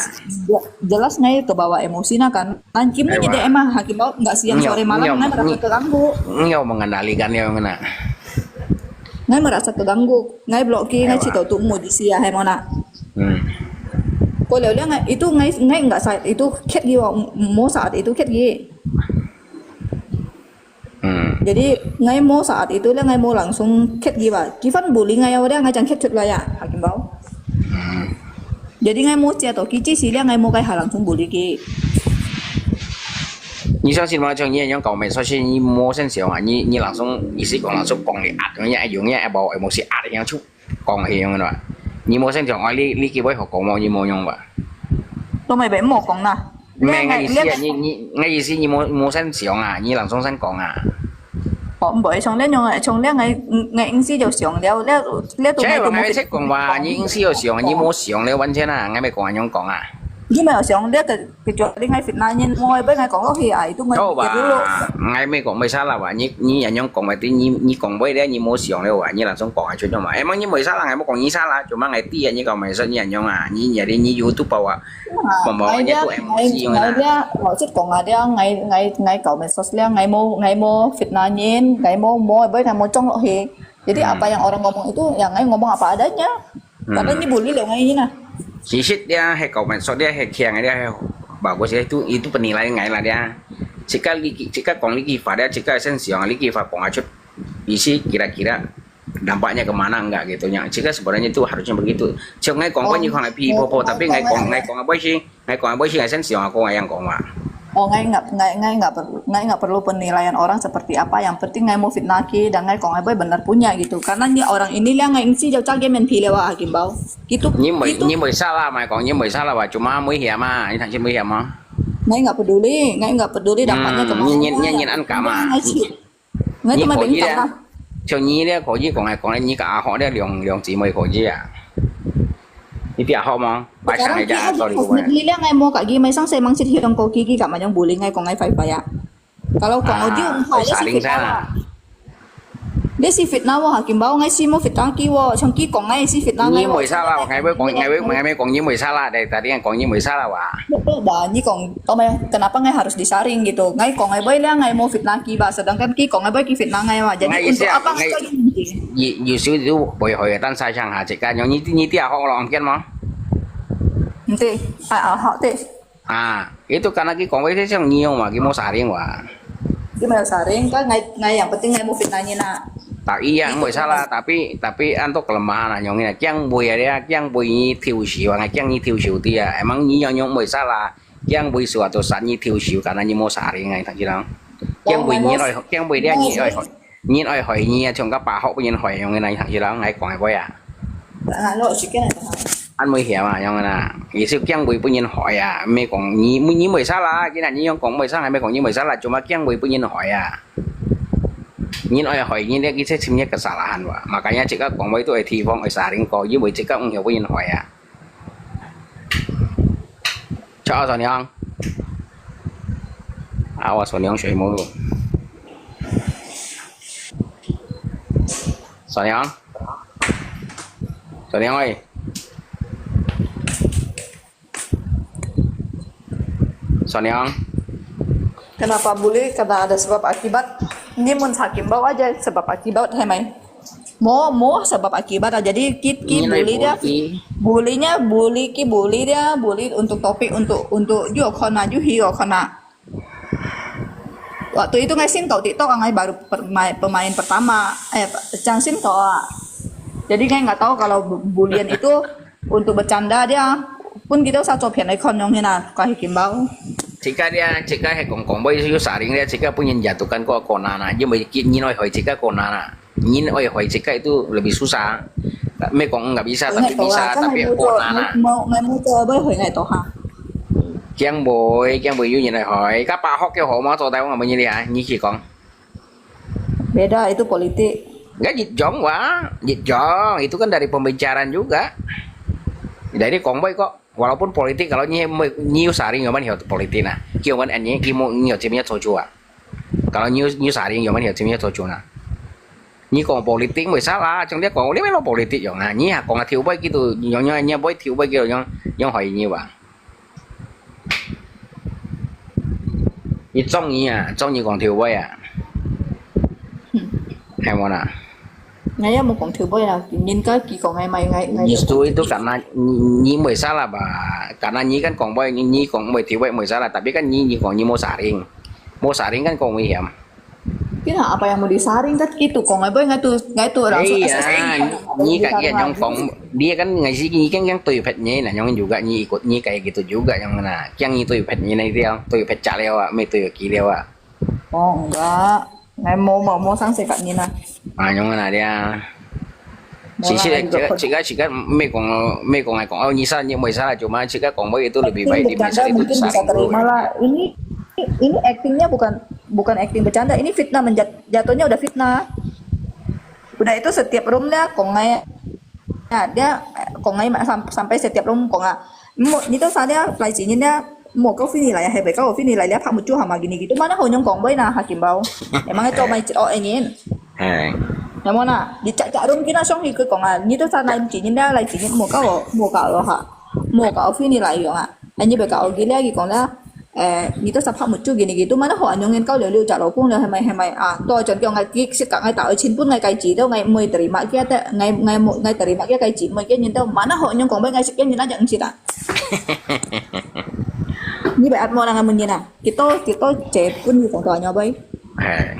Jelas ngai kebawa emosi na kan. Kan kim ni D M ah, hakim bau, nggak siang sore malam ngai merasa keganggu. 你曉mengendalikan了樣个啦。Ngai merasa keganggu, ngai block ki，ngai cito tu mu di sia hai mona. Hmm. Ko liao liang ngai itu ngai ngai nggak sa itu ket gi wa mo saat itu ket gi. Hmm. Jadi ngai mo saat itu le ngai mo langsung ket gi wa. Kifan bully ngai awak dia ngai jang ket ket lah ya, hakim bau. Hmm. Jadi ngai mo cia to ki ci si le ngai mo kai ha langsung bully ki. 你相信嗎？像你樣講，咪首先你無先想啊，你你langsung意思講langsung講你壓，用你用你壓包，無是壓你樣出。 講係樣个啦。你無先講，啊，你你佢會學講無？你無用吧？都未必莫講啦。毋係，𠊎意思啊，你你，𠊎意思你無無先想啊，你langsung先講啊。哦，毋會，像恁樣个，像恁个，𠊎意思就想了，了了都這我還識講話，你意思有想，你無想了，完全啊，𠊎咪講恁樣講啊。你無想，了个 Kecuali ngai fitnah nyin, mo ai bai ngai kong lo hi ai tu ngai. Tahu ba? Ngai mai kong mai salah ba? Ni ni yang nyong kong ba ti ni ni kong bai dia ni mo siang leo ba? Ni langsung kong ai chun nyong ba? Emang ni mai salah ngai mo kong ni salah, cuma ngai ti ni kong mai sa ni yang nyong ah. Ni jadi ni YouTube ba? Pembawa ni tu emosi yang ngai na. Dia, maksud kong ada ngai ngai ngai kau mai sos dia ngai mo ngai mo fitnah nyin, ngai mo mo bai ngai mo chong lo hi. Jadi apa yang orang ngomong itu, yang ngai ngomong apa adanya. Tapi ni bully lo ngai ni na. 其實咧，係講明說咧，係強个咧，係包括係都，佢都不能來𠊎啦咧。自家你，自家講你句話咧，自家先想你句話講下出，意思kira-kira dampaknya ke mana enggak gitu nya. Jika sebenarnya itu harusnya begitu. 像𠊎講過，你看來皮婆婆，tapi𠊎講，𠊎講个不是，𠊎講个不是，𠊎先想aku yang講嘛。 Oh, ngai nggak ngai ngai nggak perlu ngai nggak perlu penilaian orang seperti apa. Yang penting ngai mau fitnah ki dan ngai kong ngai boy benar punya gitu. Karena ni orang ini liang ngai ingsi jauh cagi main pilih wah hakim bau. Gitu. 你袂，你袂salah嘛，講你袂salah哇，cuma危險嘛，你聽見危險嗎？ Ngai nggak peduli, ngai nggak peduli dampaknya kemana. 你你你你安感嘛？ Ngai sih. Ngai tu mai bengkak lah. 像你咧可以講來講咧，你个阿學咧兩兩姊妹可以啊？你啲阿學嗎？擺上去家，sorry。 Ni liang ngai mo kak gi mai sang sai mang sit hiong ko ki ki kak mai yang bully ngai kong ngai fai fai ya. Kalau kong audio ngai ya si fitnah. Dia si fitnah wo hakim bau ngai si mo fitnah ki wo, chong ki kong ngai si fitnah ngai. 你袂salah，我還會講，還會還會講你袂salah，對，tadi kan講你袂salah哇。 Ba, ni kong, oh, kenapa ngai harus disaring gitu? Ngai kong ngai boy liang ngai mo fitnah ki ba, sedangkan ki kong ngai boy ki fitnah ngai wa. Jadi untuk apa ngai kong ni? 有有時都會會，但係像下自家用你你啲阿學咯，唔見嗎？ Nanti, ah, ah, hak ti. 啊，佢都敢若佢講話，佢像你樣嘛，佢無saring哇。 Dia mau saring, kan ngai ngai yang penting ngai mo fitnah ni na. 打一樣，唔會salah，tapi tapi antuk kelemahan啊，用个驚會啊，你啊驚會你挑手啊，驚你挑手啲啊，emang你樣樣唔會salah，驚會suatu saat你挑手，敢若你無saring啊，聽知啦？驚會你愛，驚會你你愛，你愛害你啊，像个把學分人害樣个，你聽知啦？𠊎講个會啊。 Ano, sige na. 恁危險啊，樣个啦，佢就驚會分人害啊，毋係講你你無salah，今日你樣講無salah，毋係講你無salah，cuma驚會分人害啊。 人愛害人咧，佢就尋一個salah-an哇。Makanya自家講話都愛提防，愛saring過，因為自家毋曉分人害啊。Chào 阿嫂娘。啊，我嫂娘睡目了。Sayang, sayang oi. Sayang. Kenapa bully? Karena ada sebab akibat. Ini mun sakit bau aja sebab akibat hai mai. Mo mo sebab akibat aja. Jadi kit ki bully dia. Bully-nya bully ki bully dia, bully untuk topik untuk untuk yo kona yo hi yo kona. Waktu itu ngai sin tau TikTok, ngai baru pemain, pemain pertama. Eh, cang sin tau ah. Jadi ngai nggak tahu kalau bulian itu untuk bercanda dia. Pun kita usah copian ikon yang hina kahi kimbau. Jika dia, jika hai kong kong boy yu saring dia, jika pun yang jatuhkan ko kona na, dia mai kit nyin oi hoi jika kona na. Nyin oi hoi jika itu lebih susah. Mai kong nggak bisa tapi bisa tapi kona na. Mau ngai mau coba hoi ngai toha. Kiang boy, kiang boy yu nyin oi hoi. Kapa hok ke ho mau coba taiwan ngai nyin dia, nyi ki kong. Beda itu politik. Enggak jit jong wa, jit jong itu kan dari pembicaraan juga. Dari kong boy kok. Walaupun politik kalau nyi nyi saring yoman hiot politik na. Kiong kan anyi ki mo nyi jimnya coba. Kalau nyi nyi saring yoman hiot jimnya coba na. Nyi kong politik mai salah, cang dia kong dia mai lo politik yong na. Nyi ha kong thiu boy gitu, yong yong nyi boy thiu boy gitu yong yong hoi nyi wa. Nyi jong nyi ah, jong nyi kong thiu boy ah. Hai mo na. Ngai ya mau kong thiu boy lah, nyin ka ki kong ngai mai ngai ngai. Justru itu karena nyi, nyi mai salah ba, karena nyi kan kong boy, nyi, nyi kong mai thiu boy mai salah, tapi kan nyi, nyi kong nyi mau saring, mau saring kan kong nguy hiểm. Kira apa yang mau disaring kan gitu kong ngai boy ngai tu ngai tu langsung. Iya, nyi ka iya nyong kong, dia kan ngai si nyi kan yang tui pet nyi na nyong juga nyi ikut nyi kayak gitu juga yang mana, yang nyi tui pet nyi na dia tui pet cak leo ah, mai tui ki leo ah. Oh enggak, ngai mau mau mau sang sekat nyi na. Ah, nyong mana dia. Sisi, jika jika mai kong mai kong ai kong, oh nyi salah nyi mai salah, cuma jika kong boy itu lebih baik di masa itu disayang dulu. Ini ini actingnya bukan bukan acting bercanda, ini fitnah menjat jatuhnya udah fitnah. Udah itu setiap room dia kong ngai, ya, dia kong ngai sampai setiap room kong ngai. Mo, nyi to sa dia lai chi nyin dia, mo kau fini lai, hebe kau fini lai dia, pak mucu hama gini gitu. Mana ho nyong kong boy na hakim bau. Emang itu mai oh engin. Hai. Namo na, di cak cak room kina song hi ke kong ah. Nyi to sa lai chi nyin dia, lai chi nyin mo kau, mo kau lo ha. Mo kau fini lai yong ah. Anyi be kau gila gi kong dia. Eh, nyi to sa pak mucu gini gitu. Mana ho anyong ngin kau liu liu cak lo kong liu hemai hemai ah. To chon kiong ngai kik sik kak ngai ta oi chin pun ngai kai chi to ngai moi terima kia te ngai ngai moi ngai terima kia kai chi moi kia nyin to. Mana ho anyong kong boy ngai sik kia nyin aja ngsi ta. Nyi bai at mo nang amun nyi na. Kito kito cepun nyi kong to anyo bai. Hai.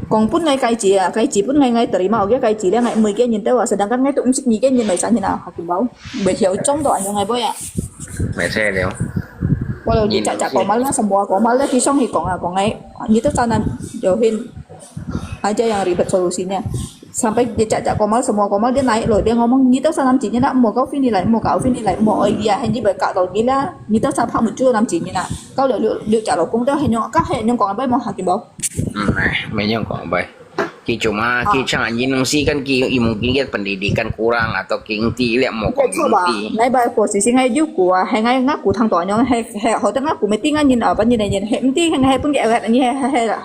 Kong pun ngai kai chi ah, kai chi pun ngai ngai terima oke kai chi le ngai mui ke nyin teu ah, sedangkan ngai tu msik nyi ke nyin bai san nyi na hakim bau. Bai hiau chong to anyo ngai bai ah. Mai sai liu. Walau di cak cak komal na semua komal le kisong hi kong ah kong ngai. Nyi tu sanan yohin aja yang ribet solusinya. Sampai dia cak-cak komal, semua komal dia naik loh. Dia ngomong, "Nyi tau salam cik nyi nak, mua kau fini lai, mua kau fini lai, mua oi dia, hen ji bai kak tau gila. Nyi tau sa pak mucu nam cik nyi nak. Kau liu liu liu cak lo kung tau hen nyong, kak hen nyong kong bai mua hakim bau." Hmm, eh, mai nyong kong bai. Ki cuma, ki chang anyi nung si kan ki, i mungkin ki pendidikan kurang atau ki ngti liak mua kong ngti. Ngai bai posisi ngai ju kua, hai ngai ngaku thang tua nyong, hai, hai, hotel ngaku mesti ngai nyin apa nyin nyin, hai ngti, hai, hai pun ki awet nyi, hai, hai, hai.